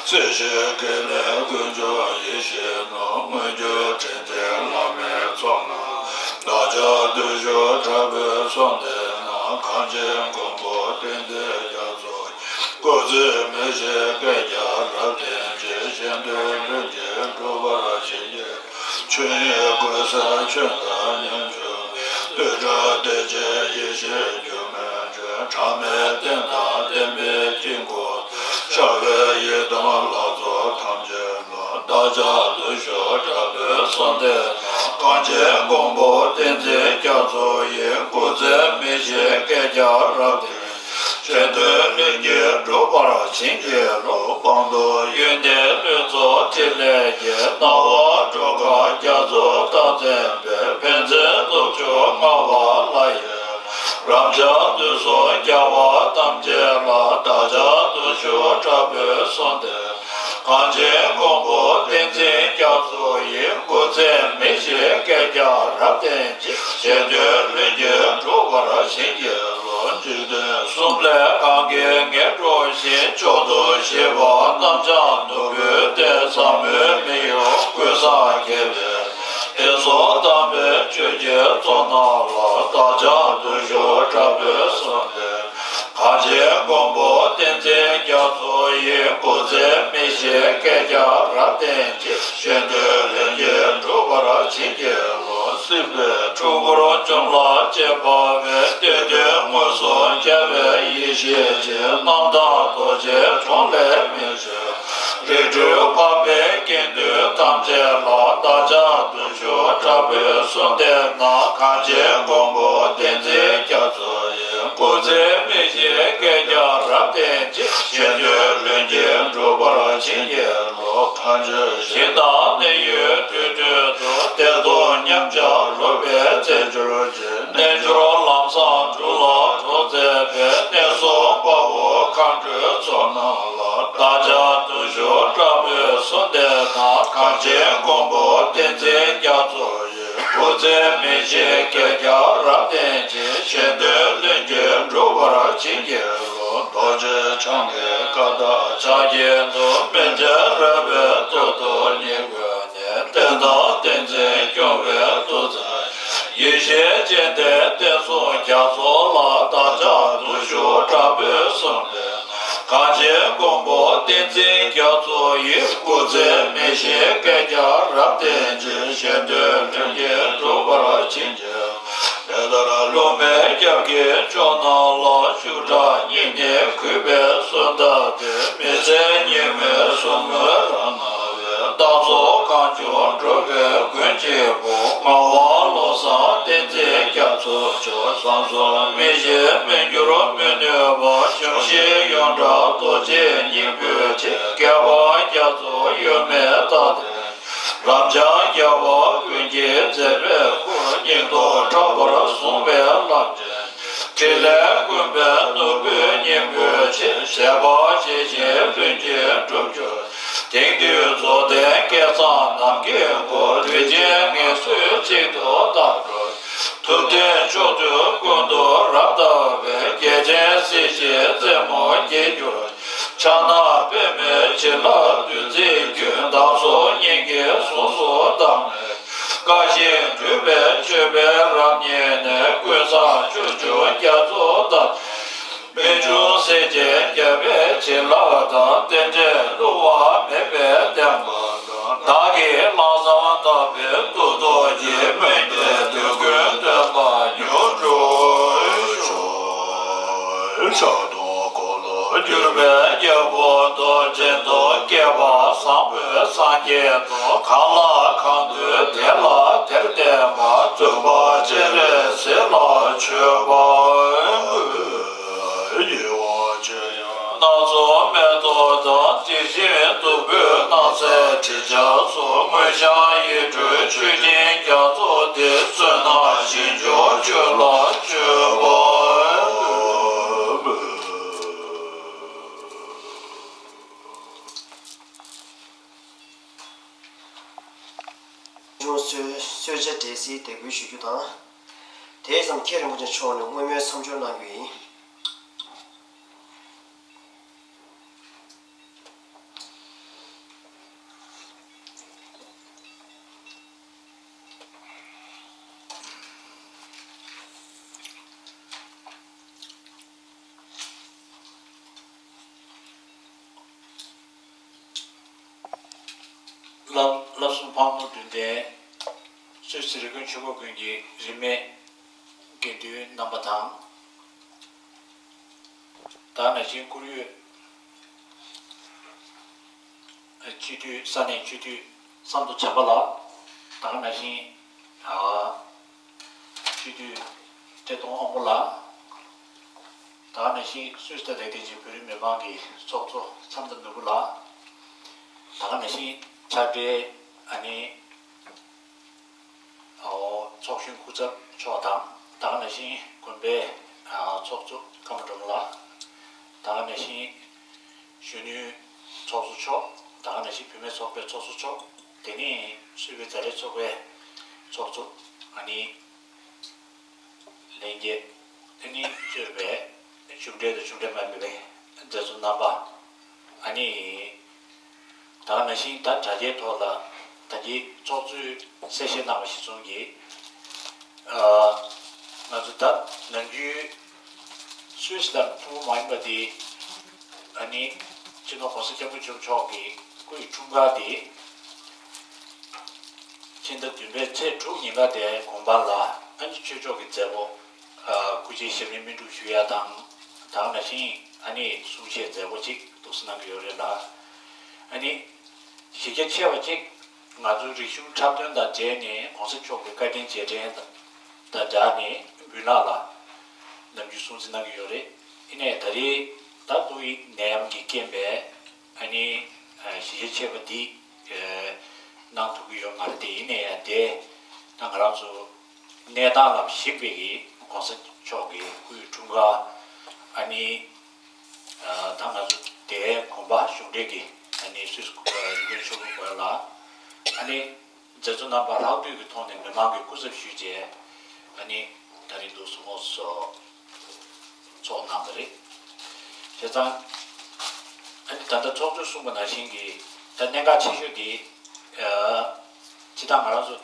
སྲིད་ཞིའི་རྒྱུན་ལས་ཀུན་འབྱུང་ཡེ་ཤེས་རྣམས། མངོན་གྱུར་དྲིན་ཅན་བླ་མའི་ཚོགས་རྣམས། བདག་ཅག་བརྟུལ་ཞུགས་དྲག་པོས་གསོལ་འདེབས་ན། གང་ཕྱིར་མགོན་པོ་ཏིང་འཛིན་རྒྱ་མཚོ་ཡི། སྐུ་ཚེ་མི་ཤིགས་བསྐལ་བརྒྱར་རབ་བརྟན་ཅིང་། གཞན་དོན་ལྷུན་གྱིས་འགྲུབ་པར་བྱིན་གྱིས། ཆོས་དབྱིངས་ཀུན་གསལ་ཆོས་དང་ཉམ་ཆུང་མེད། རྡུལ་ཕྲ་བདེ་ཆེན་ཡེ་ཤེས་སྒྱུ་མའི་དྲོད། གྲངས་མེད་རྟེན་དང་བརྟེན་པའི་དཀྱིལ་འཁོར། ཤར་བའི་ཡི་དམ་ལྷ་ཚོགས་ཐམས་ཅད་ལ། བདག་ཅག་བརྟུལ་ཞུགས་དྲག་པོས་གསོལ་འདེབས་ན། གང་ཕྱིར་མགོན་པོ་ཏིང་འཛིན་རྒྱ་མཚོ་ཡི། སྐུ་ཚེ་མི་ཤིགས་བསྐལ་བརྒྱར་རབ་བརྟན། གཞན་དོན་ལྷུན་གྱིས་འགྲུབ་པར་བྱིན་གྱིས་རློབས། དཔང་དུ་གཡོན་ཏེ་ལྷུན་རྫོགས་ཕྲིན་ལས་ཀྱི། སྣང་བ་འགྲོ་ཁམས་རྒྱ་མཚོ་རྟག་འཛིན་པའི། ཕན་མཛད་སྟོབས་བཅུ་མངའ་བ་ལྷ་ཡི། རབ་འབྱམས་བརྟུལ་ཞུགས་རྒྱལ་བ་ཐམས་ཅད་ལ། བདག་ཅག་བརྟུལ་ཞུགས་དྲག་པོས་གསོལ་འདེབས། གང་ཕྱིར་མགོན་པོ་ཏིང་འཛིན་རྒྱ་མཚོ་ཡི། སྐུ་ཚེ་མི་ཤིགས་བསྐལ་བརྒྱར་རབ་བརྟན་ཅིང་། གཞན་དོན་ལྷུན་གྱིས་འགྲུབ་པར་བྱིན་གྱིས་རློབས། འཇིག་རྟེན་གསུམ་ལས་གང་གིས་ངེས་འགྲུབ་ཅིང་། མཆོག་ཏུ་གཤེགས་པ་རྣམས་ཀྱང་ནོར་བུའི་གཏེར། ཟབ་མོའི་མིང་ཡོངས་ཀུན་སངས་རྒྱས་པའི། དེ་གསུམ་དམ་པའི་ཆོས་ཀྱི་ཚོགས་རྣམས་ལ། བདག་ཅག་བརྟུལ་ཞུགས་དྲག་པོས་གསོལ་འདེབས། གང་ཕྱིར་མགོན་པོ་ཏིང་འཛིན་རྒྱ་མཚོ་ཡི། སྐུ་ཚེ་མི་ཤིགས་བསྐལ་བརྒྱར་རབ་བརྟན་ཅིང་། གཞན་དོན་ལྷུན་གྱིས་འགྲུབ་པར་བྱིན་གྱིས་རློབས། སྲིད་པའི་འཁྲུལ་འཁོར་བཅོམ་ལ་བྱེད་པ་བའི། བསྟན་དོན་དངོས་སུ་མཇལ་བའི་ཡེ་ཤེས་ཀྱི། རྣམ་དག་རྡོ་རྗེ་འཆང་ལས་མི་འབྱུང་། རིགས་དྲུག་འཕགས་པའི་དགེ་འདུན་ཐམས་ཅད་ལ། བདག་ཅག་བརྟུལ་ཞུགས་དྲག་པོས་གསོལ་འདེབས་ན། གང་ཕྱིར་མགོན་པོ་ཏིང་འཛིན་རྒྱ་མཚོ་ཡི། སྐུ་ཚེ་མི་ཤིགས་བསྐལ་བརྒྱར་རབ་བརྟན་ཅིང་། གཞན་དོན་ལྷུན་གྱིས་འགྲུབ་པར་བྱིན་གྱིས་རློབས། གང་ཕྱིར་ཞིང་དང་གནས་ཡུལ་དུས་དུས་སུ། བདེ་སྟོང་ཉམས་ཆག་ལོག་པའི་རྩད་གཅོད་ཅིང་། རྣལ་འབྱོར་ལམ་བཟང་སྒྲུབ་ལ་གྲོགས་མཛད་པའི། བདག་ཅག་བརྟུལ་ཞུགས་དྲག་པོས་བཟུང་སྟེ་ན། གངས་ཅན་མགོན་པོ་བསྟན་འཛིན་རྒྱ་མཚོ་ཡི། སྐུ་ཚེ་མི་ཤིགས་བསྐལ་བརྒྱར་རབ་བརྟན་ཅིང་། གཞན་དོན་ལྷུན་གྱིས་འགྲུབ་པར་བྱིན་གྱིས་རློབས། རྡོ་རྗེ་འཆང་གི་བཀའ་དང་ཕྱག་རྒྱའི་མཛོད། མི་མཇལ་རོལ་པའི་གཏེར་དུ་སྙེག་པའི་གནས། བསྟན་དང་བསྟན་འཛིན་སྐྱོང་བའི་གདུལ་བྱ། ཡེ་ཤེས་སྤྱན་ལྡན་བསྟན་སྲུང་རྒྱ་མཚོ་ལ། བདག་ཅག་བརྟུལ་ཞུགས་དྲག་པོས་བཟུང་སྟེ་ན། གངས་ཅན་མགོན་པོ་བསྟན་འཛིན་རྒྱ་མཚོ་ཡི། སྐུ་ཚེ་མི་ཤིགས་བསྐལ་བརྒྱར་རབ་བརྟན་ཅིང་། གཞན་དོན་ལྷུན་གྱིས་འགྲུབ་པར་བྱིན་གྱིས། དེ་ལྟར་སློབ་མའི་སྐྱབས་ཀྱི་མཆོག་རྣམས་ལ། ཤུགས་དྲག་སྙིང་ནས་གུས་པས་གསོལ་བ་འདེབས། མི་ཚེ་སྙིགས་མའི་ཟབ་མོ་རབ་གནང་བའི། བདག་སོགས་གང་བྱུང་འགྲོ་བའི་མགོན་གཅིག་པུ། ངག་དབང་བློ་བཟང་བསྟན་འཛིན་རྒྱ་མཚོ་མཆོག་བསམ་སོགས་མི་ཤེས་མི་འགྱུར་མི་ནུས་པ། འབྱུང་བཞི་ཡོངས་གྲགས་རྡོ་རྗེ་སྙིང་པོའི་ཁྲི། བསྐལ་པ་རྒྱ་མཚོ་གཡོ་མེད་རྟག་བརྟན། རབ་འབྱམས་རྒྱལ་བ་ཀུན་གྱི་མཛད་པའི་སྐུ། སྙིང་སྟོབས་དྲག་པོར་བཟུང་བའི་ལམ་སྟོན། ཕྲིན་ལས་ཀུན་ཕན་ནོར་བུའི་སྙིང་པོའི་ཆེད། བྱས་པ་ཇི་བཞིན་ལྷུན་གྱིས་འགྲུབ་གྱུར། དེང་དུས་རྫོགས་ལྡན་བསྐལ་བཟང་ནམ་མཁའི་མགོན། ལུས་ཅན་ངལ་གསོས་གཅིག་ཏུ་བདག་འགྲོ། ཐུབ་བསྟན་མཆོག་ཐུན་ཀུན་ཏུ་རབ་བརྟན་པའི། རྒྱལ་ཆེན་སྲིད་ཞིའི་རྩེ་མོར་དགྱེས་གྱུར། ཕྱག་ན་པདྨོའི་བྱིན་རླབས་བདུད་རྩིའི་རྒྱུན། བདག་སོགས་སྙིང་གའི་ཟུངས་སུ་དྭངས་ནས། བསྐལ་ཞིང་འདུས་པའི་མཆོད་པའི་རབ་བརྙེས་ནས། ཀུན་བཟང་ཆོས་སྐྱོང་རྒྱ་མཚོ་དང་། རྨད་བྱུང་སྲས་བཅས་རྒྱལ་བའི་བྱིན་རླབས་དང་། རྟེན་འབྲེལ་བསླུ་བ་མེད་པའི་བསྟན་པ་དང་། བདག་གིས་ལམ་བཟང་བཏབ་པའི་སྟོབས་ཐུགས་ཀྱིས། སྨོན་གྱི་འདོད་དགུའི་སྟོན་པ་མྱུར་འགྲུབ་ཤོག། ཕྱག་དང་འཁོར་ལོས་སྒྱུར་བའི་རྒྱལ་པོ་དང་། སྤྱན་སྟོབས་བསྐལ་པ་བཟང་པོའི་སངས་རྒྱས་དང་། གང་ལ་གང་འདུལ་དེ་ལ་དེར་བསྟན་པ། བཙུན་པ་སྤྱན་རས་གཟིགས་ལ་མཆོད་པ་འབུལ། ཡིད་འོང་མཆོད་ཡོན་སྣ་ཚོགས་མེ་ཏོག་དང་། དྲི་ཞིམ་བདུག་སྤོས་སྣང་གསལ་དྲི་ཆབ་སོགས། མངོན་ཤེས་ཡིད་སྤྲུལ་མཆོད་སྦྱིན་རྒྱ་མཚོ་སྟེ། བསོད་ནམས་ཞིང་སྦྱོར་མཆོག་ལ་མཆོད་པ་འབུལ། གསོལ་གསོལ་ཇ་འབྲས་སིལ་འདེགས་འབུལ་ཞུ་རྒྱུ་དང་། དེ་ཙམ་མཁན་རིན་པོ་ཆེ་མཆོག་ནས་བསྔོ་སྨོན་མཚམས་སྦྱོར་གནང་རྒྱུ་ཡིན། བསླབ་བསླབ་གསུམ་ཕག་མོ་བདུན་ལྡན་སུད་སི་རི་ཀོན་ཆོས་འཁོར་དགོན་གྱི་རིས་མེད་དགེ་འདུན་རྣམ་པ་དང་། ད་ག་ནང་བཞིན་བཀུར་འོས་སྤྱི་འཐུས་ས་གནས་སྤྱི་འཐུས་བསམ་དུ་བྱ་བ་ལགས། ད་ག་ནང་བཞིན་ཨ་སྤྱི་འཐུས་བཀྲས་མཐོང་དབང་པོ་ལགས། ད་ག་ནང་བཞིན་སུད་སི་ལ་བསྡད་མཁན་གྱི་བོད་རིགས་མི་མང་གི་ཚོགས་གཙོ་མཚམས་དང་ནོར་བུ་ལགས། ད་ག་ནང་བཞིན་ཕྱག་སྦྲེལ་ཨ་ནི་ཨོ་ཚོགས་གཞོན་སྐུ་ཚབ་མཆོག་དང་། ད་ག་ནང་བཞིན་དགོན་པའི་ཨ་ཚོགས་གཙོ་ཀརྨ་སྒྲོལ་མ་ལགས། ད་ག་ནང་བཞིན་གཞོན་ནུའི་ཚོགས་གཙོ་མཆོག་ད་ག་ནང་བཞིན་བུད་མེད་ཚོགས་པའི་ཚོགས་གཙོ་མཆོག་དེ་ནས་སུད་སི་མཛའ་འབྲེལ་ཚོགས་པའི་ཚོགས་གཙོ་ཨ་ནི་ལྷན་རྒྱས། དེ་ནི་གཙོས་པའི་གཞུང་འབྲེལ་དང་གཞུང་འབྲེལ་མ་ཡིན་པའི་མཛད་གཙོ་རྣམ་པ། ཨ་ནི་ད་ག་ནང་བཞིན་ད་དྲ་རྒྱའི་ཐོག་ལ་ད་གིན་ཚོགས་གཙོས་གསལ་བཤད་གནང་བ་གཞིར་བཟུང་གིས། ཨ་ང་ཚོ་ད་ནམ་རྒྱུན་སུད་སི་ལ་ཐུན་མོང་མ་ཡིན་པ་དེ་ཨ་ནི་སྤྱི་ནོར་༸གོང་ས་༸སྐྱབས་མགོན་ཆེན་པོ་མཆོག་གི་སྐུ་ཡི་འཁྲུངས་སྐར་དེ། ཕྱི་ཟླ་བདུན་པའི་ཚེས་དྲུག་ཉིན་ཀ་དེ་དགོན་པ་ལ་ཨ་ནི་ཆོས་ཕྱོགས་ཀྱི་མཛད་སྒོ། ཨ་སྐུ་ཕྱྭའི་ཞབས་གནས་སྨིན་སྒྲུབ་ཞུ་ཡ་དང་། ད་ག་ནང་བཞིན་ཨ་ནི་གསུང་བཤད་མཛད་སྒོ་ཅིག་འདུག་སེ་གནང་གི་ཡོད་རེད་ལ། ཨ་ནི་གཞི་རྒྱ་ཆེ་བ་གཅིག་ང་ཚོའི་རིག་གཞུང་འཁྲབ་སྟོན་དང་འབྲེལ་ནས་༸གོང་ས་མཆོག་གི་བཀའ་དྲིན་རྗེས་དྲན་དང་སྦྲགས་ནས་འབུལ་ནག་ལ་ནམ་རྒྱུན་སྲུང་བརྩི་གནང་གི་ཡོད་རེད། ཡིན་ནའི་ད་རེས་ད་ལྟོ་ཡི་ནད་ཡམས་ཀྱི་རྐྱེན་པས། ཨ་ནི་གཞི་རྒྱ་ཆེ་བ་འདི་གནང་ཐུབ་ཀྱི་ཡོད་མ་རེད་དེ། ཡིན་ནའི་ཡང་དེ་ད་ང་རང་ཚོ་གནས་སྟངས་ལ་གཞིགས་པའི་གི་༸གོང་ས་མཆོག་གི་སྐུའི་འཁྲུངས་སྐར་ཨ་ནི་ད་ང་ཚོ་དེའི་དགོན་པ་གཞུང་ རེད་ཀྱི། ཨ་ནི་སུད་སི་རིག་དངོས་ཆོས་འཁོར་དགོན་ལ། ཨ་ནི་མཛད་གཙོ་རྣམ་པ་ལྷག་འདུས་ཀྱི་ཐོག་ནས་མི་མང་གི་སྐུ་ཚབ་ཞུས་རྗེས། ཨ་ནི་ད་རིང་འདུག་སེ་ཁོང་ཚོ་ཚོགས་གནང་བ་རེད། བྱས་ཙང་། ཨ་ནི་ད་ལྟ་ཚོགས་གཙོས་གསུངས་པ་ནང་བཞིན་གྱི་ད་གནད་འགག་ཆེ་ཤོས་དེ། ཨ། སྤྱིར་བཏང་ང་རང་ཚོ་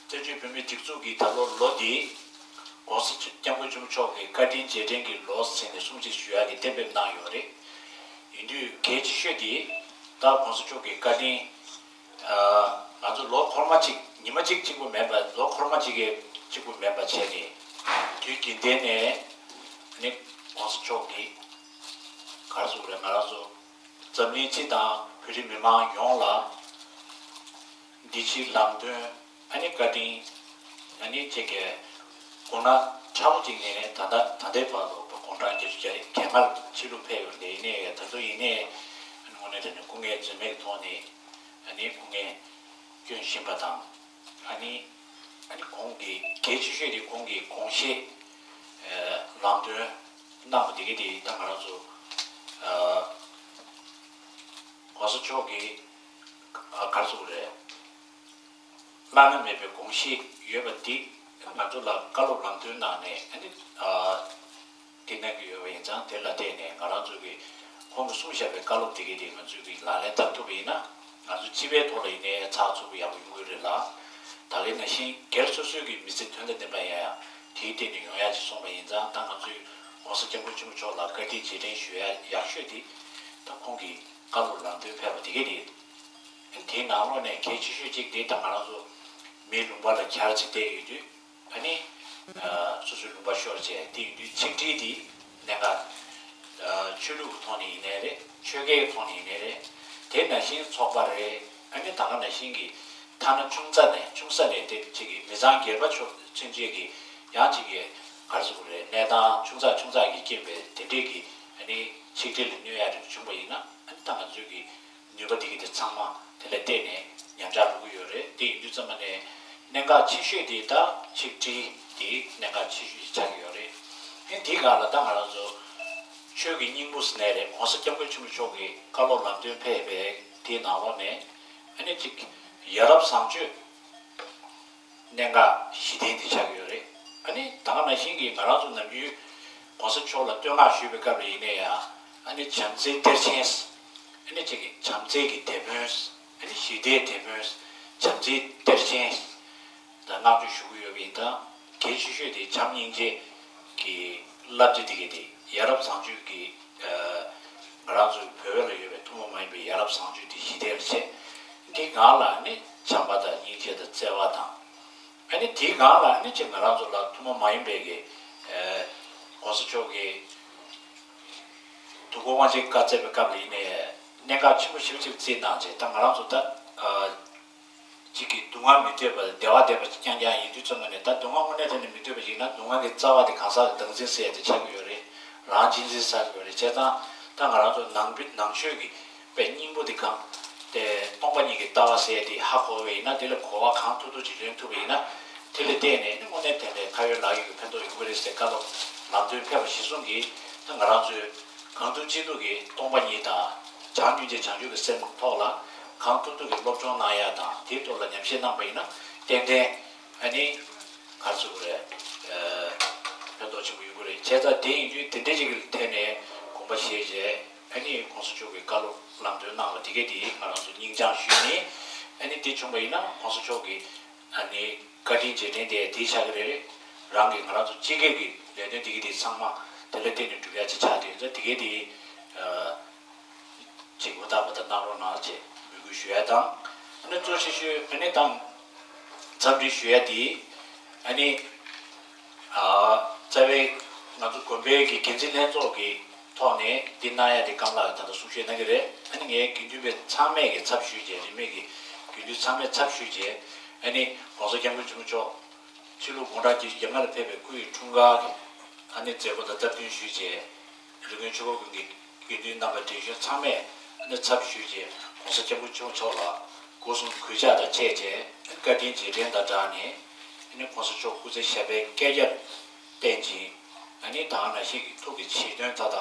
བཙན་བྱོལ་བོད་མིའི་སྒྲིག་འཛུགས་ཀྱི་ད་ལོ་ལོ་འདི་༸གོང་ས་༸སྐྱབས་མགོན་ཆེན་པོ་མཆོག་གི་བཀའ་དྲིན་རྗེས་དྲན་གྱི་ལོ་ཟེར་ནས་སྲུང་བརྩི་ཞུ་ཡག་གི་གཏན་འབེབས་གནང་ཡོད་རེད། ཡིན་དུས་གལ་ཆེ་ཤོས་དེ་ད་༸གོང་ས་མཆོག་གི་བཀའ་དྲིན། ཨ། ང་ཚོ་ལོ་འཁོར་མ་གཅིག་ཉི་མ་གཅིག་གཅིག་པོ་མིན་པ། ལོ་འཁོར་མ་གཅིག་གི་གཅིག་པོ་མིན་པ་བྱས་ནས། དུས་རྒྱུན་ལྡན་ནས་ནི་༸གོང་ས་མཆོག་གི་ག་རེ་ཟེར་དགོས་རེད། ང་རང་ཚོ་འཛམ་གླིང་སྤྱི་དང་བོད་རིགས་མི་མང་ཡོངས་ལ་འདི་ཕྱིའི་ལམ་སྟོན། ཨ་ནི་བཀའ་དྲིན། ཨ་ནི་ཅིག་གི་སྒོ་ང་ཕྲ་མོ་ཅིག་ནས་ད་ལྟ་ད་ལྟའི་བར་དུ་དགུང་གྲངས་བརྒྱད་ཅུ་གྱ་གྱ་ལྔ་ཕྱི་ལོགས་ཕེབས་ཡོད་རེད། ཡིན་ནའི་ད་དུང་ཡིན་ནའི་ཨ་ནི་དངོས་གནས་དྲང་གནས་སྐུ་ངལ་འཛེམས་མེད་ཀྱི་ཐོག་ནས་ཨ་ནི་སྐུ་ངལ་བསྐྱོན་བཞིན་པ་དང་། ཨ་ནི་ཨ་ནི་ཁོང་གི་གལ་ཆེ་ཤོས་དེ་ཁོང་གི་དགོངས་བཞེད་ལམ་སྟོན་གནང་བ་དེ་ག་དེ་ད་ང་རང་ཚོ་༸གོང་ས་མཆོག་གི་ག་རེ་ཟེར་དགོས་རེད། བླ་ན་མེད་པའི་དགོངས་བཞེད་ཡོད་པ་འདི་ང་ཚོ་ལ་བཀའ་སློབ་ལམ་སྟོན་གནང་ནས། ཨ་ནི་ཨ་དེ་གནང་གི་ཡོད་པ་ཡིན་ཙང་། དེ་ལ་བརྟེན་ནས་ང་རང་ཚོ་གིས་ཁོང་གིས་གསུངས་བཞག་པའི་བཀའ་སློབ་དེ་གའི་དེ་ང་ཚོས་ཀྱིས་ལག་ལེན་བསྟར་ཐུབ་པ་ཡིན་ན། ང་ཚོ་སྤྱི་པའི་ཐོག་ལ་ཡིན་ནའི་ཚགས་ཚུད་པོ་ཡག་པོ་ཡོང་གི་རེད་ལ། ད་གིན་ནང་བཞིན་སྒེར་སོ་སོའི་གི་མི་ཚེ་དོན་དང་ལྡན་པ་ཡང་ཡང་དེའི་སྟེང་ནས་ཡོང་ཡག་ཅིག་སོང་པ་ཡིན་ཙང་། ད་ང་ཚོས་༸གོང་ས་༸སྐྱབས་མགོན་ཆེན་པོ་མཆོག་ལ་བཀའ་དྲིན་རྗེས་དྲན་ཞུ་ཡག་ཡག་ཤོས་དེ་ད་ཁོང་གི་བཀའ་སློབ་ལམ་སྟོན་ཕེབས་པ་དེ་ག་རེད། དེའི་ནང་ལོགས་ནས་གལ་ཆེ་ཤོས་གཅིག་དེ་ད་ང་རང་ཚོ་མིའི་ལུང་པ་ལ་གྱར་བྱས་བསྡད་ཡོད་དུས། ཨ་ནི་ཨ་སོ་སོའི་ལུང་པ་ཤོར་བྱས། དེ་ཡིན་དུས་ཆིག་སྒྲིལ་དེ་གནད་འགག་ཨ་ཆོས་ལུགས་ཀྱི་ཐོག་ནས་ཡིན་ནའི་རེད། ཆོལ་ཁའི་ཐོག་ནས་ཡིན་ནའི་རེད། དེ་ནང་བཞིན་ཚོགས་པ་རེད། ཨ་ནི་ད་ག་ནང་བཞིན་གྱི་ཐ་ན་ཆུང་ཙག་ནས་ཆུང་ས་ནས་དེ་གཅིག་གི་མི་ཚང་སྒེར་པ་ཆོ་ཚུན་ཆད་ཀྱི་ཡང་གཅིག་གི་ག་རེ་ཟེར་དགོས་རེད། གནས་སྟངས་ཆུང་ཙག་ཆུང་ཙག་གི་རྐྱེན་པས་དེ་འདྲས་ཀྱི་ཨ་ནི་ཆིག་སྒྲིལ་ལ་གནོད་ཡག་རིགས་བྱུང་པ་ཡིན་ན། ཨ་ནི་ད་ང་ཚོས་ཀྱི་ནུས་པ་དེ་གི་དེ་ཚང་མ་དེ་ལ་བརྟེན་ནས་ཉམས་ཆག་འགྲོ་གི་ཡོད་རེད། དེ་ཡིན་དུས་ཙམ་པ་ནས་གནད་འགག་ཆེ་ཤོས་དེ་ད་ཆིག་སྒྲིལ་དེ་གནད་འགག་ཆེ་ཤོས་ཤིག་ཆགས་ཀྱི་ཡོད་རེད། ཨ་ནི་དེའི་སྒང་ལ་ད་ང་རང་ཚོ་ཆོས་ཀྱི་སྙིང་པོ་ཟེར་ནའི་རེད། ༸གོང་ས་༸སྐྱབས་མགོན་ཆེན་པོ་མཆོག་གི་བཀའ་སློབ་ལམ་སྟོན་ཕེབས་པའི་དེའི་ནང་ལོགས་ནས། ཨ་ནི་གཅིག་ཡ་རབས་བཟང་སྤྱོད་གནད་འགག་གཞི་རྟེན་དེ་ཆགས་ཀྱི་ཡོད་རེད། ཨ་ནི་ད་ག་ནང་བཞིན་གྱི་ང་རང་ཚོ་ནམ་རྒྱུན་༸གོང་ས་མཆོག་ལ་བསྟོད་བསྔགས་ཞུས་པའི་སྐབས་ལ་ཡིན་ནའི་ཡང་། ཨ་ནི་བྱམས་བརྩེའི་གཏེར་ཆེན། ཨ་ནི་གཅིག་གི་བྱམས་བརྩེ་གི་དེད་དཔོན། ཨ་ནི་ཞི་བདེའི་དེད་དཔོན། བྱམས་བརྩེའི་གཏེར་ཆེན་ལ་བསྔགས་བརྗོད་ཞུ་གི་ཡོད་པ་ཡིན་ཙང་། གལ་ཆེ་ཤོས་དེ་བྱམས་སྙིང་རྗེ་གི་བསླབ་བྱ་དེ་ག་དེ་ཡ་རབས་བཟང་སྤྱོད་ཀྱི་ཨ་ང་རང་ཚོའི་བོད་ལ་ཡོད་པའི་ཐུན་མོང་མ་ཡིན་པའི་ཡ་རབས་བཟང་སྤྱོད་དེ་ཞི་བདེ་ལ་བྱེད། དེའི་སྒང་ལ་ནི་བྱམས་པ་དང་སྙིང་རྗེ་དང་བརྩེ་བ་དང་། ཨ་ནི་དེའི་སྒང་ལ་ནི་ཅིག་ང་རང་ཚོ་ལ་ཐུན་མོང་མ་ཡིན་པའི་གི་ཨ་༸གོང་ས་མཆོག་གིས་དུས་འཁོར་དབང་ཆེན་བཀའ་སྩལ་བའི་སྐབས་ལ་ཡིན་ནའི་གནད་འགག་ཆེན་པོ་ཞེ་པོ་ཅིག་བརྩིས་གནང་བྱས། ད་ང་རང་ཚོ་ད་ཨ་གཅིག་གི་སྡུག་བསྔལ་མི་འདོད་པ་བདེ་བ་འདོད་པ་རྐྱང་རྐྱང་ཡིན་དུས་ཙམ་པ་ནས། ད་སྡུག་བསྔལ་དངོས་གནས་དྲང་གནས་མི་འདོད་པ་ཞིག་ན། སྡུག་བསྔལ་གྱི་རྩ་བ་དེ་གང་ཟག་གི་བདག་འཛིན་ཟེར་ཡ་དེ་ཆགས་ཀྱི་ཡོད་རེད། རང་གཅེས་འཛིན་ཟེར་གྱི་ཡོད་རེད། བྱས་ཙང་ད་ང་རང་ཚོ་ནང་པའི་ནང་ཆོས་ཀྱི་པའི་སྙིང་པོ་དེ་གང་དེ་སྟོང་པ་ཉིད་ཀྱི་ལྟ་བ་ཟེར་ཡ་དེ་ཧ་གོ་བ་ཡིན་ན། དེ་ལ་གོ་བ་གང་ཐུབ་ཐུབ་ཅིག་ལེན་ཐུབ་པ་ཡིན་ན། དེ་ལ་བརྟེན་ནས་ནི་དངོས་གནས་དྲང་གནས་ཁ་ཡོད་ལག་ཡོད་ཀྱི་ཕན་ཐོགས་ཡོང་གི་རེད་ཟེར་བཀའ་སློབ་ལམ་སྟོན་ཕེབས་པ་གཞིར་བཟུང་གིས། ད་ང་རང་ཚོས་གང་ཐུབ་ཅི་ཐུབ་ཀྱིས་སྟོང་པ་ཉིད་དང་། བྱམས་སྙིང་རྗེ་བྱང་ཆུབ་ཀྱི་སེམས་ཐོག་ལ་གང་ཐུབ་ཐུབ་ཀྱིས་སློབ་སྦྱོང་གནང་ཡ་དང་། དེའི་ཐོག་ལ་ཉམས་བཞེས་གནང་པ་ཡིན་ན། ཏན་ཏན་ཨ་ནི་ག་རེ་ཟེར་དགོས་རེད། ཨ་ཕན་ཐོགས་ཆེན་པོ་ཡོང་གི་རེད། བྱས་ཙང་དེ་ཡིན་དུས་དེ་འདྲ་ཞིག་གི་ཐད་ནས་དགོངས་པ་བཞེས་བྱས། ཨ་ནི་༸གོང་ས་མཆོག་གི་བཀའ་སློབ་ལམ་སྟོན་གནང་བ་དེ་ག་དེ་ང་རང་ཚོ་སྙིང་བཅངས་ཞུས་ནས། ཨ་ནི་དེ་བྱུང་པ་ཡིན་ན་༸གོང་ས་མཆོག་གི་ཨ་ནི་བཀའ་དྲིན་རྗེས་དྲན་དེ་དེ་ཆགས་ཀྱི་རེད། རང་གི་ང་རང་ཚོ་སྤྱི་སྒེར་གྱི་ལས་དོན་དེ་ག་དེ་ཚང་མ་དེ་ལ་བརྟེན་ནས་སྒྲུབ་ཡ་ཅིག་ཆགས་བསྡད་ཡོད་ཙང་། དེ་ག་དེ་ཨ་ཅིག་ཧུར་ཐག་པ་དང་གནང་རོགས་གནང་ཞེས་འབོད་སྐུལ་ཞུ་ཡ་དང་། ཨ་ནི་གཙོ་ཆེ་ཤོས་ཨ་ནི་དང་འཚམས་འདྲི་ཞུ་ཡ་དེ། ཨ་ནི་ཨ་རྩ་བའི་ང་ཚོ་དགོན་པའི་གི་འགན་འཛིན་ལྷན་ཚོགས་ཀྱི་ཐོག་ནས་འདི་གནང་ཡ་དེ་ཀམ་ལགས་ད་ལྟ་གསུང་བཤད་གནང་གི་རེད། ཨ་ནི་ངའི་དགེ་འདུན་པའི་ཚང་མས་ཀྱི་ཚབ་ཞུས་བྱས། རིས་མེད་ཀྱི་དགེ་འདུན་ཚང་མས་ཚབ་ཞུས་བྱས། ཨ་ནི་༸གོང་ས་༸སྐྱབས་མགོན་ཆེན་པོ་མཆོག་ཕྱི་ལོ་དགུང་གྲངས་བརྒྱད་ཅུ་གྱ་ལྔ་ལ་ཕེབས་པའི་སྐུ་ཡི་འཁྲུངས་སྐར་གྱི་ཨ་ནི་མཛད་སྒོ་དང་སྟབས་བསྟུན་ཞུས་བྱས། རི་ཀོན་ཆོས་འཁོར་དགོན་གྱི་དགེ་འདུན་རྣམ་པ་འགྲན་ཞུགས་ཚང་མས་ཨ་ནི་ཚབ་ཞུས་བྱས། ༸གོང་ས་༸སྐྱབས་མགོན་ཆེན་པོ་མཆོག་ལ་སྒོ་གསུམ་གུས་ཕྱག་དང་བཅས་བྱས། ཨ་ནི་བཀའ་དྲིན་རྗེས་དྲན་དང་སྦྲགས་ནས། ཨ་ནི་༸གོང་ས་མཆོག་སྐུ་ཚེ་ཞབས་པད་བསྐལ་བརྒྱར་བརྟན་ཅིང་། ཨ་ནི་ད་ག་ནང་བཞིན་གྱི་ཐུགས་ཀྱི་བཞེད་དོན་མཐའ་དག་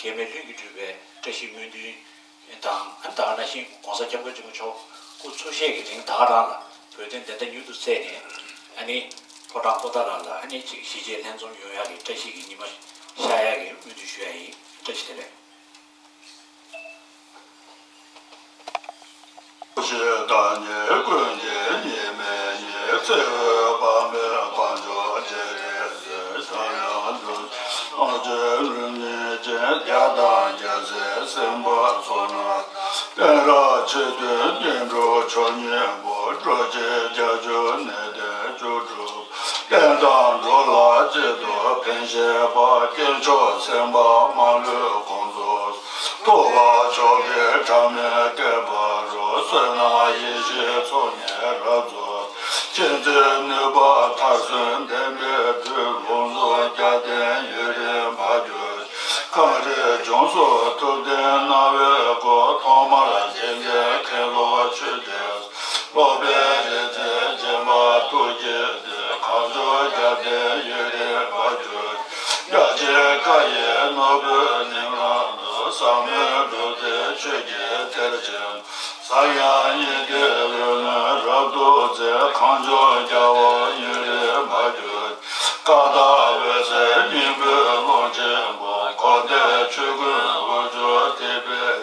འགལ་མེད་ལྷུན་གྱིས་གྲུབ་པའི་བཀྲ་ཤིས་སྨོན་འདུན་ དང་། ཨ་ནི་ད་ག་ནང་བཞིན་༸གོང་ས་༸སྐྱབས་མགོན་ཆེན་པོ་མཆོག་སྐུ་འཚོ་གཞེས་ཀྱི་རིང་ད་ག་རང་ལ་བོད་དོན་བདེན་མཐའ་མྱུར་དུ་བཙལ་ནས། ཨ་ནི་ཕོ་བྲང་པོ་ཏཱ་ལ་ལ་ཨ་ནི་ཅིག་གཞིས་བྱེས་ལྷན་འཛོམས་ཡོང་ཡག་གི་བཀྲ་ཤིས་ཀྱི་ཉི་མ་ཤར་ཡག་གི་སྨོན་འདུན་ཞུ་ཡ་ཡིན། བཀྲ་ཤིས་བདེ་ལེགས། ཞེས་བདག་ཉིད་ཀུན་གྱི་གཉིས་མེད་ཉིད། བརྩེ་བའི་དཔག་མེད་དཀོན་མཆོག་རྗེ་དེ་སྲས། འཇམ་དབྱངས་སྟོང་ཆེན་རྡོ་རྗེ་རིན་ཆེན་རྒྱལ། རྒྱལ་དང་རྒྱལ་སྲས་སེམས་དཔའ་ཚོགས་རྣམས། བསྟན་རབ་ཆོས་མཐུན་དོན་གྲུབ་མཆོག་སྙིང་པོ། འགྲོ་ཆེན་བརྒྱད་ཅུ་ནས་བརྟེན་བཅུ་དྲུག་བསྟན་དང་འགྲོ་ལ་གཅིག་ཏུ་ཕན་བཞེད་པ། སྐྱེས་མཆོག་སེམས་དཔའ་མ་ལུས་དགོངས་རྫོགས། ཐུབ་པ་མཆོག་གི་ཕྲ་མོའི་བསྐལ་པ་རུ། བསོད་ནམས་ཡེ་ཤེས་ཚོགས་གཉིས་རབ་རྫོགས། མཁྱེན་བརྩེ་ནུས་པ་མཐར་སོན་ལྡན་པའི་མཐུས། ལྷུན་རྫོགས་རྒྱལ་བསྟན་ཡུན་རིང་འབར་གྱུར་ཅིག་ཁམས་རིགས་ལྗོངས་སུ་ཐུབ་བསྟན་སྣང་བའི་སྐུ། ཐོག་མར་དགེ་རྒན་མཁན་སློབ་ཆོས་སྡེ། སློབ་དཔོན་རིག་འཛིན་སྦྱིན་པ་ཐུགས་བསྐྱེད་དེ། གངས་ལྗོངས་རྒྱལ་བསྟན་ཡུན་རིང་འབར་གྱུར་ཅིག་རྒྱ་ཆེའི་བཀའ་ཡི་ནོར་བུའི་གླིང་ཁ་དུ། ཟབ་མོའི་སྒྲུབ་སྡེ་ཆོས་ཀྱི་གཏེར་ཆེན། ཟབ་ཡངས་སྙིང་ཐིག་འོད་ལོན་རབ་ཏུ་མཛེས། གངས་ལྗོངས་རྒྱལ་བ་ཡུན་རིང་འབར་གྱུར་ཅིག་ཀ་དག་འོད་གསལ་སྙིང་པོའི་ཀློང་ཆེན་པོ། འཁོར་འདས་ཆོས་ཀུན་དབུས་ཕྱོགས་དེ་སྦས།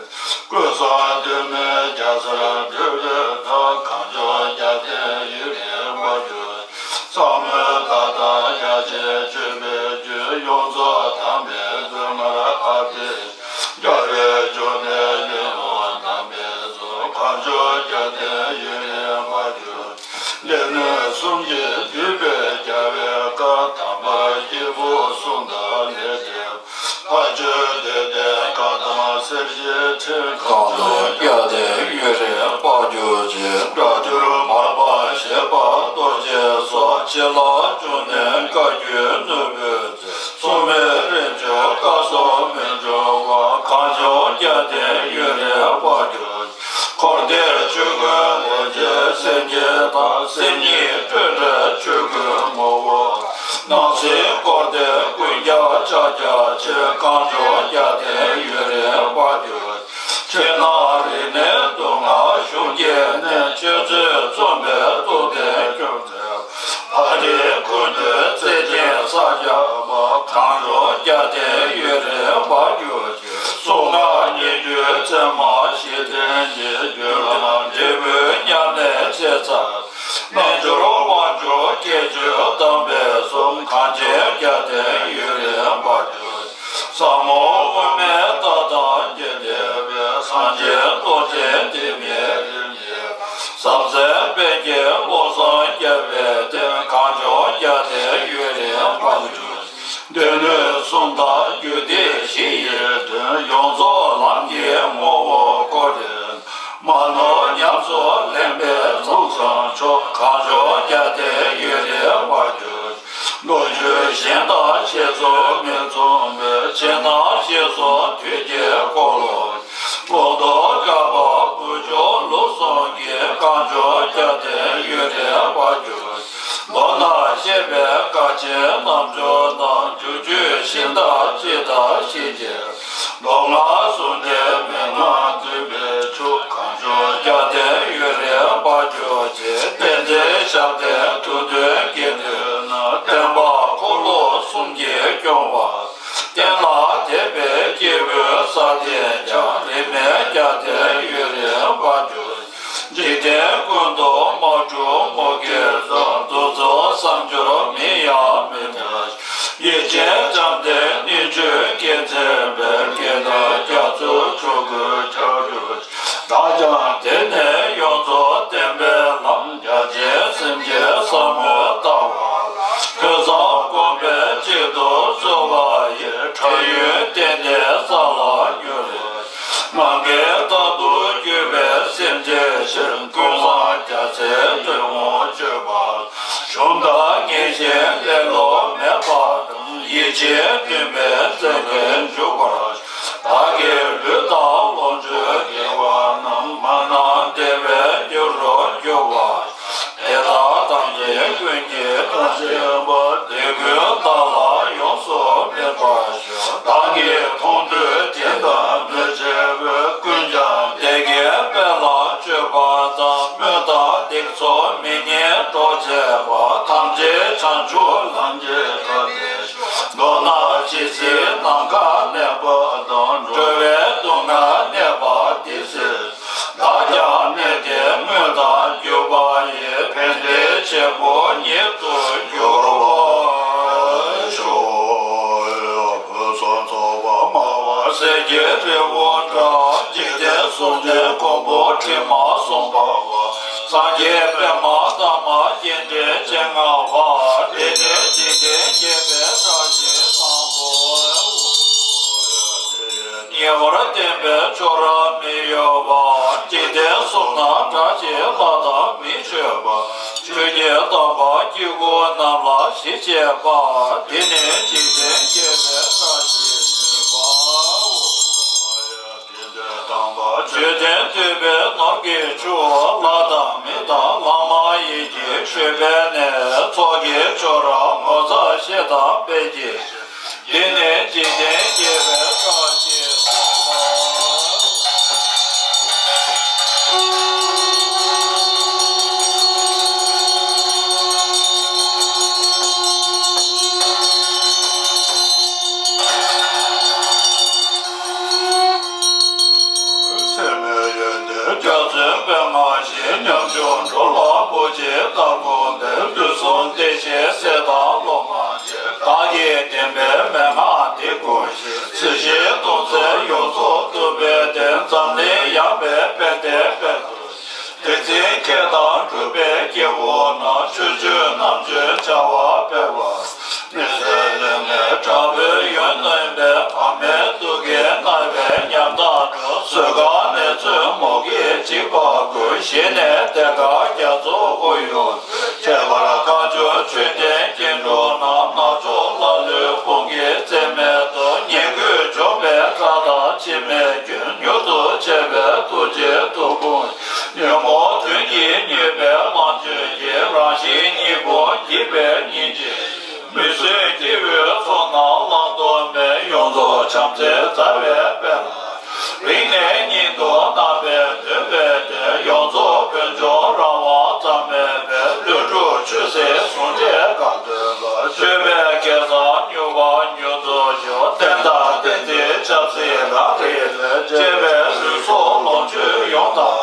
ཀུན་བཟང་གདོད་མའི་རྒྱལ་སར་བགྲོད་པའི་མཐའ། གངས་ལྗོངས་རྒྱལ་བསྟན་ཡུན་རིང་འབར་གྱུར་ཅིག་ཟབ་མོའི་ཟླ་ལྟར་རྒྱ་ཆེན་སྤྱོད་པའི་རྒྱུད། ཡོངས་རྫོགས་དམ་པའི་མཛོད་ལྔར་ཨ་ཏི། རྒྱལ་བའི་འབྱུང་གནས་ཡོན་ཏན་རྣམ་པའི་གཙོ། གངས་ལྗོངས་རྒྱལ་བསྟན་ཡུན་རིང་འབར་གྱུར་ཅིག་ལས་ནི་གསུམ་གྱིས་བསྡུས་པའི་རྒྱལ་བའི་བཀའ། དམ་པ་སྐྱེས་བུ་གསུམ་དང་ལས་སྒྲིབ་པ། ཕ་ཆོས་སྡེ་བདུན་བཀའ་ཐམས་ཅད་རྗེས་དྲན། གངས་ལྗོངས་རྒྱལ་བསྟན་ཡུན་རིང་འབར་གྱུར་ཅིག་སྒྲ་སྒྱུར་མར་པ་བཞད་པ་རྡོ་རྗེ་སོགས། ཕྱི་ལ་འབྱུང་གནས་བཀའ་བརྒྱུད་ནོར་བུའི་རྩེ། སྲུང་མའི་རིམ་བྱོན་བཀའ་སྲུང་མི་འབྱུང་བར། གངས་ལྗོངས་རྒྱལ་བསྟན་ཡུན་རིང་འབར་གྱུར་ཅིག་འཁོར་འདས་ཆོས་ཀུན་ལོངས་སྤྱོད་སེམས་ཅན་དག་སེམས་ཉིད་སྤྲོས་བྲལ་ཆོས་ཀུན་ངོ་བོ། སྣང་སྲིད་འཁོར་འདས་ཀུན་ཀྱང་ཕྱག་རྒྱ་ཆེ། གངས་ལྗོངས་རྒྱལ་བསྟན་ཡུན་རིང་འབར་གྱུར་ཅིག་ཕྱི་ནང་རིག་གནས་མདོ་སྔགས་གཞུང་གི་གནས། ཆོས་མཛོད་རྩོམ་པའི་རྟོགས་ལྡན་སྐྱོང་མཛད། ཕ་རིའི་ཀུན་འདུས་རྩེ་ཆེན་ས་སྐྱ་པ། གངས་ལྗོངས་རྒྱལ་བསྟན་ཡུན་རིང་འབར་གྱུར་ཅིག་གསུང་ངག་སྙན་བརྒྱུད་ཚད་མ་ཞིག་ལྡན་གྱི། རྒྱུད་ལམ་འབྲས་བུའི་མཉམ་གནས་ཚེ་མཚར། རྣལ་འབྱོར་དབང་ཕྱུག་སྐྱེས་ཆོས་དམ་པའི་གསུང་། གངས་ཅན་རྒྱལ་བསྟན་ཡུན་རིང་འབར་གྱུར་ཅིག་ཟབ་མོ་དབུ་མའི་ལྟ་སྟངས་ཀྱི་བདེ་བའི་སངས་རྒྱས་རྡོ་རྗེ་འདི་མའི་རིམ་གྱིས། ཟབ་གསལ་པཎ་གྱི་བློ་བཟང་རྒྱལ་བའི་བསྟན། གངས་ལྗོངས་རྒྱལ་བསྟན་ཡུན་རིང་འབར་གྱུར་ཅིག་སྡེ་སྣོད་གསུམ་དང་རྒྱུད་སྡེ་བཞི་ཡི་དོན། ཡོངས་རྫོགས་ལམ་གྱི་ངོ་བོ་བཀོད་དེ། མ་ནོར་ཉམས་སུ་ལེན་པའི་ལམ་བཟང་མཆོག་གངས་ལྗོངས་རྒྱལ་བསྟན་ཡུན་རིང་འབར་གྱུར་ཅིག་ལོ་རྒྱུས་གཞན་དང་བཤད་ཚུལ་མི་མཚུངས་པའི། ཕྱི་ནང་ཞེས་སོགས་དུས་ཀྱི་འཁོར་ལོ། ལོ་ཏོག་བསྐལ་པ་དགུ་བཅུ་ལོ་གསུམ་གྱི། གངས་ལྗོངས་རྒྱལ་བསྟན་ཡུན་རིང་འབར་གྱུར་ཅིག་ལོ་ན་བཤད་པའི་སྐར་ཆེན་རྣམ་འབྱོར་དང་། སྒྱུ་རྒྱུད་ཤིང་རྟ་སྤྱི་དང་གཤིན་རྗེ། མདོ་སྔགས་གསུང་རྟེན་མན་ངག་འདུས་པའི་ཆུ། གངས་ལྗོངས་རྒྱལ་བསྟན་ཡུན་རིང་འབར་གྱུར་ཅིག་བསྟན་འཛིན་ཞབས་བརྟན་ཐུགས་མཐུན་དགེ་འདུན་རྣམས། བསྟན་པ་འཁོར་ལོ་གསུམ་གྱིས་སྐྱོང་བ། བསྟན་ལ་དད་པའི་སྐྱེས་བུ་སྲ་བརྟན་ཀྱང་། རིས་མེད་རྒྱལ་བསྟན་ཡུན་རིང་འབར་གྱུར་ཅིག་འཇིག་རྟེན་ཀུན་ཏུ་མ་གྲུབ་མུ་གེ་སོགས། གདུག་རྩུབ་གསུམ་སྦྱོར་མིང་ཡང་མི་གྲགས། ཡེ་ཤེས་བྱམས་ལྡན་སྣོད་བཅུད་ཀྱིས་མཚན་པའི། དགེ་འདུན་རྒྱ་མཚོའི་ཆུ་བོས་ཆགས་གྱུར་ཅིག་བདག་ཀྱང་དེ་ནས་ཡོངས་རྫོགས་བསྟན་པའི་ལམ། རྒྱ་ཆེན་སེམས་བསྐྱེད་ཟབ་མོའི་ལྟ་བ་ལ། ཐོས་བསམ་སྒོམ་པས་གཅིག་ཏུ་གསོལ་བ་ཡི། འཕགས་ཡུལ་གཏན་གྱི་ས་ལ་མྱུར་བར། མ་རྒན་རྟག་ཏུ་གུས་པས་སེམས་བསྐྱེད་ཕྱིར། ཀུན་བཟང་རྒྱལ་སྲས་དོན་ངོ་སྤྱོད་པ། གཞུང་དང་ངེས་ཤེས་ལེ་ལོ་མེད་པ་དང་། ཡིད་ཆེས་མཐུན་པའི་མཛད་འགན་འཇུག་པར་ཤོག་བདག་གི་ལུས་དང་ལོངས་སྤྱོད་དགེ་བ་རྣམས། མ་ནམ་བདེ་བའི་རྒྱུ་རུ་འགྱུར་བར་ཤོག་དེ་དག་དམ་ཅན་ཀུན་གྱི་ཐམས་ཅད་པ། དེ་ཀུན་བདག་ལ་ཡོངས་སུ་སྨིན་པར་ཤོག་བདག་གིས་མཐོང་ཐོས་དྲན་དང་མོས་བྱས་པའི། ཀུན་ཀྱང་ མཆོག་ལམ་གྱི་བཀའ་དྲིན་ཤོག་མདོར་ན་ཇི་སྲིད་ནམ་མཁའ་གནས་པ་དང་། འགྲོ་བའི་སྡུག་བསྔལ་གནས་པ་དེ་སྲིད། བདག་ཀྱང་གནས་དེ་དངོས་དང་བརྒྱུད་པ་ཡི། ཕན་བདེའི་བྱེད་པོ་ཉིད་དུ་འགྱུར་བར་ཤོག་བོད་སོག་ཚོགས་པ་སྨྲ་བ་གསེར་གྱི་རི་བོ་འདྲ། འཇིག་རྟེན་གསུམ་འདིའི་མགོན་པོ་དྲི་མ་སྲུང་བ་བ། སངས་རྒྱས་པདྨ་དམ་མ་སྐྱེ་དགྲའི་སྤྱན་སྔ་བ། དེ་ནི་འཇིག་རྟེན་དགྱེས་པའི་བཀྲ་ཤིས་བཟང་པོ། ཉེ་བར་བསྟན་པའི་ཆོས་རབ་མི་གཡོ་བ། འཇིག་རྟེན་གསུམ་ན་གྲགས་ཆེ་ལྷ་དང་མིས་མཆོད་པ། ཆོས་ཀྱི་དམ་པ་སྐྱེ་དགུ་རྣམས་ལ་ཞི་བྱེད་པ། དེ་ནི་འཇིག་རྟེན་དགྱེས་པའི་བཀྲ་ཤིས་ནུས་པའོ། དེ་འདྲའི་དམ་པ་མཆོད་རྟེན་བཏུད་པའི་ནོར་གྱི་ཆུ། ལྷ་དང་མི་དང་ལྷ་མ་ཡིན་གྱིས་མཆོད་པའི་གནས། ཚོགས་ཀྱི་མཆོག་རབ་ངོ་མཚར་ཤེས་དང་དཔལ་གྱི། འདི་ནི་འཇིག་རྟེན་དགྱེས་པའི་བཀྲ་ཤིས་སོ། ཚད་མེད་ཡོན་ཏན་རྒྱ་མཚོའི་པདྨ་བཞིན། ཉམ་ཆུང་འགྲོ་ལ་བུ་གཅིག་ལྟར་དགོངས་པའི། ལུས་ཟུངས་བདེ་གཤེགས་སྲས་དང་སློབ་མ་བདག་གིས་བསྟན་པའི་མན་ངག་འདི་ཀུན་ཞིག་ཚེ་གཞིའི་སྡོམ་ཚིག་ཡོངས་རྫོགས་ཐུབ་པའི་བརྟན། འཛམ་གླིང་ཡངས་པའི་དཔལ་ལྡན་དཔལ་དུ། བདེན་ཚིག་ཁྱད་དང་གྲུབ་པའི་སྐྱེ་བོ་རྣམས། ཆོས་སྤྱོད་རྣམ་དཔྱོད་བྱ་བ་སྤེལ་བར། མི་བཟོད་ལས་ངན་དགྲ་བོའི་ཡུལ་གནོན་པའི། ཕ་མའི་དུག་གིས་མནར་བའི་ཉམ་ཐག་འགྲོ། གསོད་དཀའ་ནད་མཚོན་མུ་གེས་འཇིགས་པ་ཀུན། ཞི་ནས་བདེ་དཀར་རྒྱ་མཚོ་དབུགས་དབྱུང་། ཁྱད་པར་དཀར་ཕྱོགས་མཆོད་རྟེན་སྐྱེ་འགྲོ་རྣམས། ནག་ཕྱོགས་ལྷ་ཀླུའི་དཔུང་གིས་འཛེམ་མེད་དུ། ཉེ་བཀོད་འཇོམས་པའི་ཁྲག་དང་འཆི་མེད་རྒྱུན། མྱུར་དུ་མཆོད་པའི་ཐུགས་རྗེའི་མཐུ་དཔུང་། ཉོན་མོངས་གདོན་གྱིས་མྱོས་པའི་ལམ་གྱོད་ཀྱི། རང་བཞིན་གཉིས་པོ་འཇིག་པའི་སྙིང་རྗེ། མི་བཟོད་སྐྱེ་བོའི་ཚོགས་རྣམས་བླང་དོར་མེད། ཡོངས་རྫོགས་བྱམས་བརྩེའི་ཟླ་བའི་དཔལ་ལ། རིང་ནས་སྙིང་དུ་བརྣག་པའི་འདུན་པའི་གདན། ཡོངས་རྫོགས་དཔལ་འབྱོར་རང་དབང་རྩ་མེད་པའི། ལྷུན་གྲུབ་ཆོས་སྲིད་ཟུང་འབྲེལ་དགའ་སྟོན་ལ། མཆོད་པའི་གེ་སར་མྱུར་བ་མྱུར་དུ་ཤོག་བསྟན་དང་བསྟན་འཛིན་ཆབ་སྲིད་རང་རིགས་ལས། གཅེས་པའི་ལུས་སྲོག་ལོངས་སྤྱོད་ཡོངས་དག་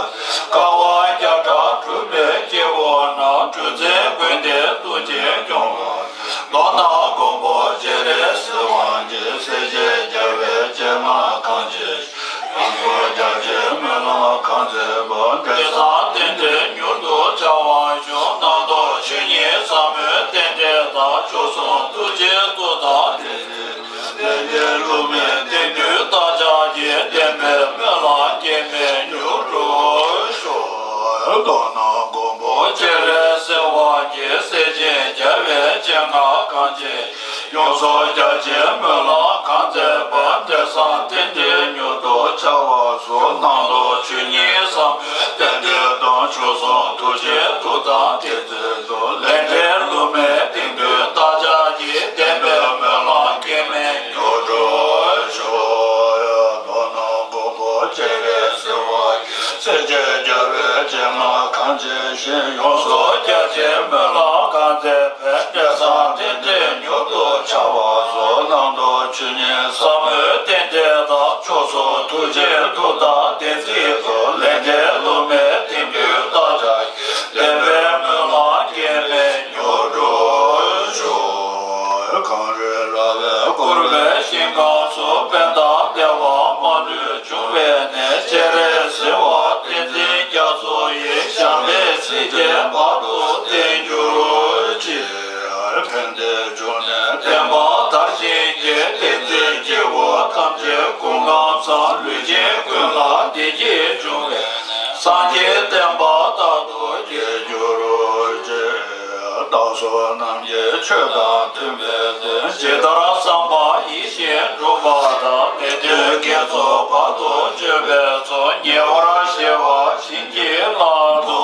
དཀའ་བ་བརྒྱ་ཕྲག་སྒྲུབ་པའི་སྐྱེ་བོ་རྣམས། གྲུ་འཛིན་མགོན་དེ་ཐུགས་རྗེས་སྐྱོང་བར། མདོར་ན་མགོན་པོ་སྤྱན་རས་གཟིགས་དབང་གིས། སྲས་བཅས་རྒྱལ་བའི་སྤྱན་སྔར་གང་མཇལ། ཡོངས་རྫོགས་རྒྱ་ཆེའི་སྨོན་ལམ་གང་མཛད་པ། འབྲས་བཟང་རྟེན་འབྲེལ་མྱུར་དུ་འཆར་བར་ཤོག་རྣམ་རྟོག་ཆོས་ཉིད་ཟབ་མོའི་རྟེན་འབྲེལ་དང་། མཆོག་གསུམ་ཐུགས་རྗེའི་གཙུག་དང་རྟེན་འབྲེལ། ལས་འབྲས་བསླུ་མེད་བདེན་མཐུས་བདག་ཅག་གི། བསྟན་པའི་སྨོན་ལམ་སྐྱེ་མེད་མྱུར་འགྲུབ་ཤོག་མདོར་ན་མགོན་པོ་སྤྱན་རས་གཟིགས་དབང་གིས། སྲས་ཆེན་རྒྱལ་བའི་སྤྱན་སྔར་གང་མཇལ། ཡོངས་རྫོགས་རྒྱ་ཆེའི་སྨོན་ལམ་གང་མཛད་པ། འབྲས་བཟང་རྟེན་འབྲེལ་མྱུར་དུ་འཆར་བར་ཤོག་རྣམ་རྟོག་ཆོས་ཉིད་ཟབ་མོའི་རྟེན་འབྲེལ་དང་། མཆོག་གསུམ་ཐུགས་རྗེའི་མཐུ་དང་བདེན་ཚིག་ཏུ། ལས་འབྲས་བསླུ་མེད་བདེན་མཐུས་བདག་ཅག་གི། བསྟན་པའི་སྨོན་ལམ་སྐྱེ་མེད་མྱུར་འགྲུབ་ཤོག་མདོར་ན་མགོན་པོ་སྤྱན་རས་གཟིགས་དབང་གིས། སྲས་ཆེན་རྒྱལ་བའི་སྤྱན་སྔར་གང་མཇལ་ཞིང་། ཡོངས་རྫོགས་རྒྱ་ཆེའི་སྨོན་ལམ་གང་མཛད་པའི། འབྲས་བཟང་རྟེན་འབྲེལ་མྱུར་དུ་འཆར་བར་ཤོག་རྣམ་རྟོག་ཆོས་ཉིད་ཟབ་མོའི་རྟེན་འབྲེལ་དང་། མཆོག་གསུམ་ཐུགས་རྗེའི་མཐུ་དང་བདེན་ཚིག་ཏུ། ལས་འབྲས་བསླུ་མེད་བདེན་མཐུས་བདག་ཅག་གི། བསྟན་པའི་སྨོན་ལམ་སྐྱེ་མེད་མྱུར་འགྲུབ་ཤོག་གངས་རི་ར་བས་བསྐོར་བའི་ཞིང་ཁམས་སུ། ཕན་དང་བདེ་བ་མ་ལུས་འབྱུང་བའི་གནས། སྤྱན་རས་གཟིགས་དབང་བསྟན་འཛིན་རྒྱ་མཚོ་ཡི། ཞབས་པད་སྲིད་མཐའི་བར་དུ་བརྟན་གྱུར་ཅིག་ཕན་བདེའི་འབྱུང་གནས་བསྟན་པ་དར་ཞིང་རྒྱས། བསྟན་འཛིན་སྐྱེ་བོ་ཐམས་ཅད་ཀུན་ཁམས་བཟང་། ལུས་ཅན་ཀུན་ལ་བདེ་སྐྱིད་འབྱུང་བའི། སངས་རྒྱས་བསྟན་པ་རྟག་ཏུ་རྒྱས་གྱུར་ཅིག་བདག་སོགས་རྣམས་ཀྱི་ཆོས་དང་མཐུན་པའི་དོན། ཇི་ལྟར་བསམ་པ་ཡིད་བཞིན་འགྲུབ་པ་དང་། ལས་དོན་དགེ་ཚོགས་བར་དུ་གཅོད་པའི་ཚོགས། ཉེ་བར་ཞི་བ་བྱིན་གྱིས་བརླབ་ཏུ་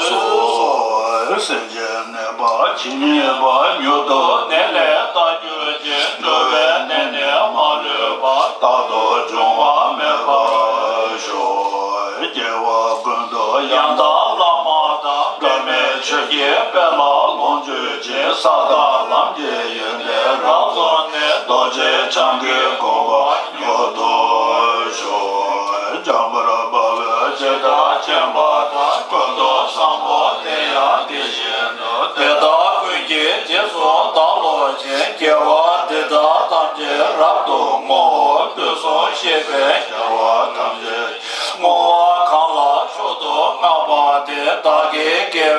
གསོལ། སེམས་ཅན་ནད་པ་ཇི་སྙེད་པ། མྱུར་དུ་ནད་ལས་ཐར་གྱུར་ཅིག་འགྲོ་བའི་ནད་ནི་མ་ལུས་པ། རྟག་ཏུ་འབྱུང་བ་མེད་པར་ཤོག་སྐྱེ་བ་ཀུན་ཏུ་ཡང་དག་བླ་མ་དང་། འབྲལ་མེད་ཆོས་ ཀྱི་དཔལ་ལ་ལོངས་སྤྱོད་ཅིང་། ས་དང་ལམ་གྱི་ཡོན་ཏན་རབ་རྫོགས་ནས། རྡོ་རྗེ་འཆང་གི་གོ་འཕང་མྱུར་དུ་ཤོག། འཇམ་དཔལ་དཔའ་བོས་ཇི་ལྟར་མཁྱེན་པ་དང་། ཀུན་ཏུ་བཟང་པོ་དེ་ཡང་དེ་བཞིན་ནོ། དེ་དག་ཀུན་གྱི་རྗེས་སུ་བདག་སློབ་ཅིང་། དགེ་བ་འདི་དག་ཐམས་ཅད་རབ་ཏུ་བསྔོའོ། དུས་གསུམ་གཤེགས་པའི་རྒྱལ་བ་ཐམས་ཅད་ཀྱིས། བསྔོ་བ་གང་ལ་མཆོག་ཏུ་བསྔགས་པ་དེས། བདག་གི་དགེ་